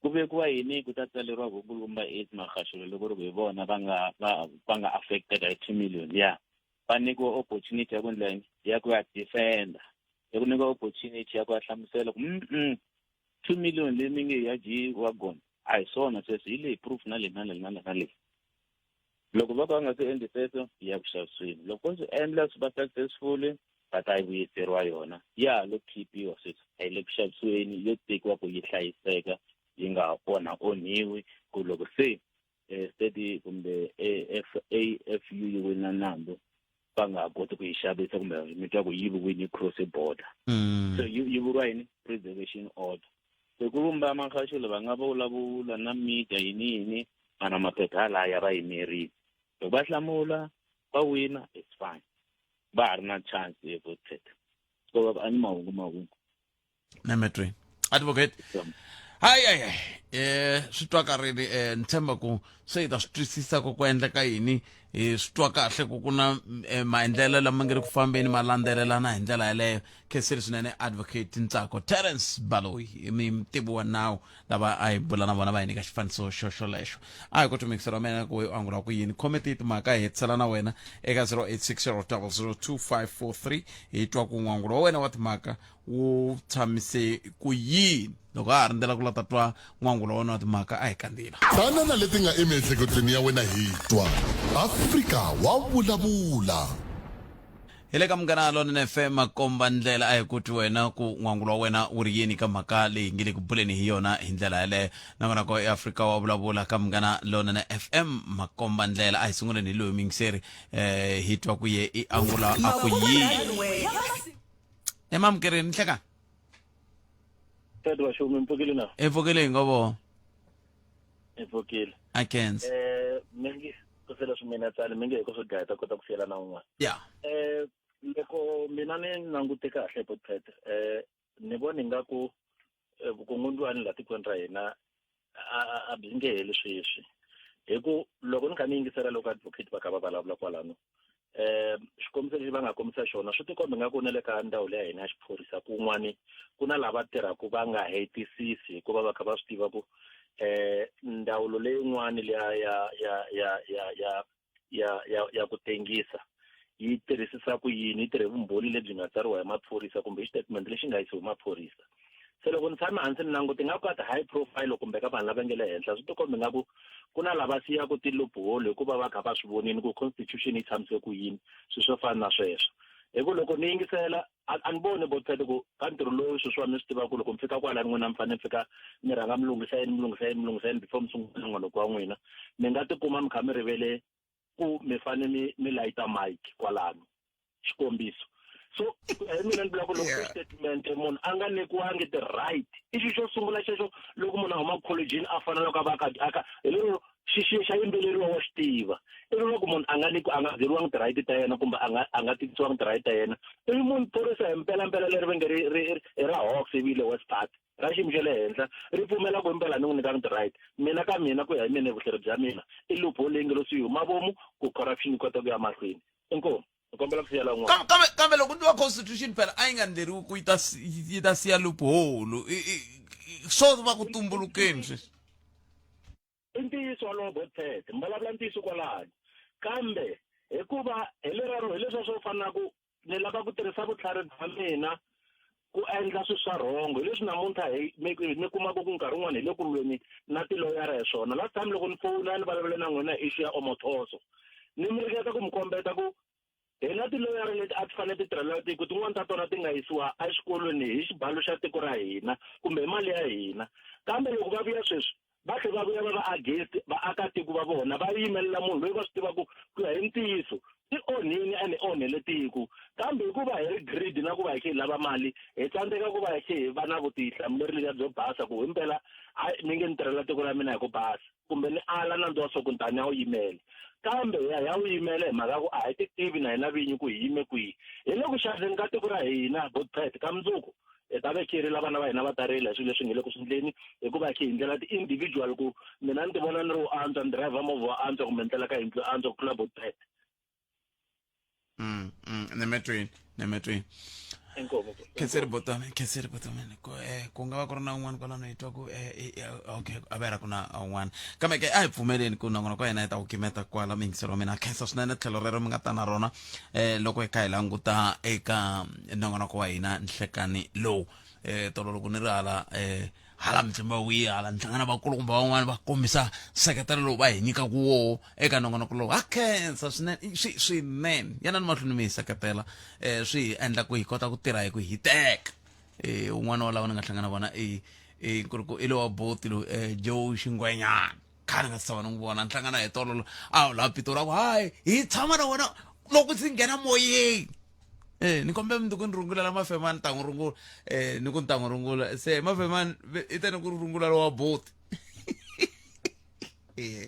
ku vekiwa yini ku ta tsaleriwa vukulukumba Ace Magashule loko ri ku hi vona va nga va va nga affecteka hi 2 million liya va nyikiwa opportunity ya ku endla yini ya ku ya defender ya ku nyikiwa opportunity ya ku ya hlamusela ku mm 2 million leyi mi nge ya G wagon a hi swona sweswo hi leyi proof na leyi na leyi na leyi na leyi loko va ka va nga swi endli sweswo yi ya ku xavisiweni loko vo swi endla swi va successful va ta yi vuyiseriwa yona ya ha lo khipiwa sweswi a yi le ku xavisiweni yo tekiwa ku yi hlayiseka yi nga onha onhiwi ku loko se state kumbe AFU yi wina nandzu va nga ha koti ku yi xavisa kumbe mi twa ku yi yiviwile yi cross border. So yi vuriwa yini preservation order. Se ku vumba Magashule va nga vulavula na media yini yini mara maphepha yalaya va yimerile. Loko va hlamula va wina it's fine. Va ha ri na chance yo thetha. So va a ni mahungu mahungu. Nemetweni advocate hayi hayi hayi swi twakarile ni tshemba ku se hi ta swi twisisa ku ku endleka yini hi swi twa kahle ku ku na maendlelo lama nge ri ku fambeni ma landzelelana hi ndlela yaleyo khensile swinene advocate Ntsako Terence Baloyi mi mutivi wa nawu lava a hi bula na vona va hi nyika xifaniso xo xolexo a hi ku tumikisela wa mina ku u angula ku yini khome ti timhaka hi hetisela na wena eka 0860 002543 hi twa ku n'wangulo wa wena wa timhaka wu tshamise ku yini loko a ha rindzela ku la ta twa n'wangulo wa wena wa timhaka a hi kandziyela Tana na leti nga emiehleketweni ya wena hi twa. Afrika wa vulavula. Hi le ka Munghana Lonene FM makomba ndlela a hi ku twi wena ku n'wangulo wa wena wu ri yini ka mhaka leyi nge le ku buleni hi yona hi ndlela yaleyo. Nakona ko eAfrika wa vulavula ka Munghana Lonene FM makomba ndlela a hi sunguleni hi loyi muyingiseri eh hi twa ku ye i angula a ku yini. Emamukereni nhlekani. Ted Vashumi mpfukile na? I pfukile hi ngovo. I pfukile. A khensa. Eh mi nge ku sele swi mina tsali mi nge hi ku swi gaya ta kota ku siyela na un'wana. Yeah. Eh loko mina ni langute kahle Botpet eh ni vona ingaku eh, vukungundzwani la tikweni ra hina a byi nge heli sweswi hi ku loko ni kha ni yingisela loko advocate va kha va vulavula kwalano um xikombiso lexi va nga kombisa xona swi tikomba ingaku na le ka ndhawu leya hina ya xiphorisa kun'wani ku na lava tirhaka va nga hetisisi hikuva va kha va swi tiva ku eh ndzawulo leyin'wani liya ya ya ya ya ya ya ya ya ku tengisa yi tirhisisa ku yini yi tirhe vumbhoni lebyi nga tsariwa hi maphorisa kumbe xitatimende lexi nga yisiwa hi maphorisa se loko ni tshame hansi ni languta ingaku ka ti-high profile kumbe ka vanhu lava nge le henhla swi tikomba ingaku ku na lava siyaka ti-loophole hikuva va kha va swi vonini ku constitution yi tshamise ku yini swilo swo fana na sweswo hi ku loko ni yingisela a ni voni botete ku ka ntirho lowu sweswiwani mi swi tiva ku loko mi fika kwalani n'wina mi fanele mi fika mi rhanga mi lunghisa yini mi lunghisa yini mi lunghisa yini before mi sungula nongonoko wa n'wina mi nga tikuma mi kha mi rivele ku mi fane mi mi layita mic kwalano xikombiso so hi mina ni vula ku loko statement munhu a nga nyikiwangi ti-right i xilo xo sungula xexo loko munhu a huma kholejini a faneleke a va a ka hi lero xi xa yimbeleriwa wa xi tiva ivi loko munhu a nga nyikiwi a nga byeriwangi ti-right ta yena kumbe a nga a nga tivisiwangi ti-right ta yena ivi munhu phorisa hi mpelampela leri va nge ri ri i ra hawks ivi le west park ra xiyimo xa le henhla ri pfumela ku himpela ni n'wi nyikangi ti-right mina ka mina ku ya hi mina vuhleri bya mina i loophole leyi nge lo siyiwi mavomu ku corruption yi kota ku ya mahlweni inkomu ni kombela ku siyela un'wana kambe kambe loko ndliwa constitution phela a yi nga ndleriwi ku yi ta yi ta siya loophole swo va ku tumbulukeni sweswi i ntiyiso walowo botpet mi vulavula ntiyiso kwalano kambe hikuva hi lerero hi leswiya swo fana na ku ni lava ku tirhisa vutlhari bya mina ku endla swilo swa rhongo hi leswi namuntlha hi mi mi kumaka ku nkarhi wun'wana hi le ku lweni na tiloyara hi swona last time loko ni fowuna ni vulavula na n'wina hi issue ya omothoso ni mi ringeta ku mi kombeta ku hina tiloyara leti a ti fanele ti tirhela tiko tin'wani ta tona ti nga yisiwa exikolweni hi xibalo xa tiko ra hina kumbe hi mali ya hina kambe loko va vuya sweswi va tlhe va vuya va va against vaakatiko va vona va yimelela munhu loyi va swi tivaka ku ya hi ntiyiso i onhini ene i onhele tiko kambe hikuva hi ri greedy na ku va hi khe hi lava mali hi tsandzeka ku va hi khe hi va na vutihlamuleri lebyiya byo basa ku himpela hayi ni nge ni tirhela tiko ra mina hi ku basa kumbe ni ala nandzu wa so ku ni ta ni ya wu yimela kambe hi ya hi ya wu yimela hi mhaka ku a hi ti tivi na hina vinyi ku hi yime kwihi hi le ku xaveni ka tiko ra hina botpet ka mundzuku hi ta ve khe rila vana va hina va ta rila hi swilo leswi nge le ku swi ndleni hikuva hi khe hi ndlela ti-individual ku mina ni ti vona ni ri wo antswa ni driver movha wa antswa kumbe ni tlela ka yindlu yo antswa ku tlula botpet mm, nemetweni nemetweni inkomu khenseri botame khenseri botame ku eh ku nga va ku ri na un'wana kwalano hi twa ku eh, eh, okay a va ri ku na un'wana kambe ke a hi pfumeleni ku nongonoko wa hina hi ta wu gimeta kwala miyingiselo wa mina khensa swinene tlhelo rero mi nga ta na rona eh loko hi kha hi languta eka nongonoko wa hina nhlekani lowu eh tolo loko ni ri hala eh hala mutlimba wihi hala ni hlangana vakulukumba van'wana va kombisa nseketelo lowu va hi nyikaka woho eka nongonoko lowu ha khensa swinene swi swinene yanani mahlweni mi hi seketela um swi hi endla ku hi kota ku tirha hi ku hiteka um un'wana wa lava ni nga hlangana vona i i ku ri ku i lowa boti lowu um joe xingwenyana khale nga si tshama ni n'wi vona ni hlangana hi tolo a laha pitori a ku hayi hi tshama na wena loko ndzi nghena moyeni Eh, ni kombela mundzuku ni rungulela mafemani ta n'wi rungula eh ni ku ni ta n'wi rungula se mafemani i ta ni ku rungula lowa boti eh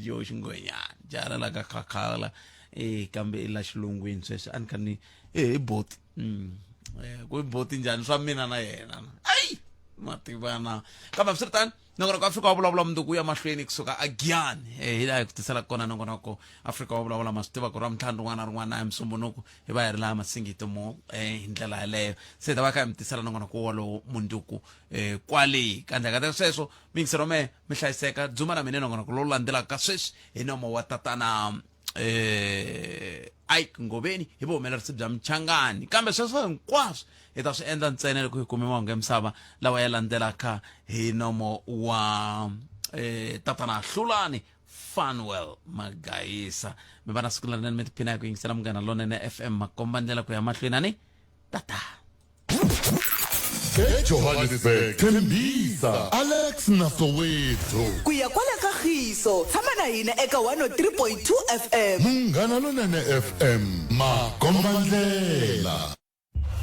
jo xingwenyana jara la ka khakhala eh kambe i la xilungwini sweswi a ni kha ni eh i boti eh ku i boti njhani swa mina na yena ai mativana kambe swiritano nongonoko afrika wa vulavula mundzuku ya mahlweni kusuka agiyani eh, hi laha hi ku tisela kona nongonoko afrika wa vulavula ma swi tiva ku ra mintlhanu rin'wana na rin'wana ya musumbunuku hi va hi ri laha masingito mo eh, hi ndlela yaleyo se hi ta va kha hi mi tisela nongonoko wolowo mundzuku eh, kwale ka ndzhaku ka sweswo miyingiselo me mi hlayiseka dzuma na mina nongonoko lowu landzelaka sweswi hi nomo wa tatana eh Ike Ngoveni hi vuhumelerisi bya Mchangani kambe sweswo hinkwaswo hi ta swi endla ntsena loko hi kume mahungu ya misava lawa ya landzelaka hi nomo wa eh tatana hlulani Fanwell Magayisa mi va na siku lerinene mi tiphina hi ku yingisela munghana lonene FM makomba ndlela ku ya mahlweni ani tata ejohannesburg tembisa alex na soweto ku ya kwala ka khiso tshama na hina eka 103.2 fm munghana lonene fm makomba ndlela.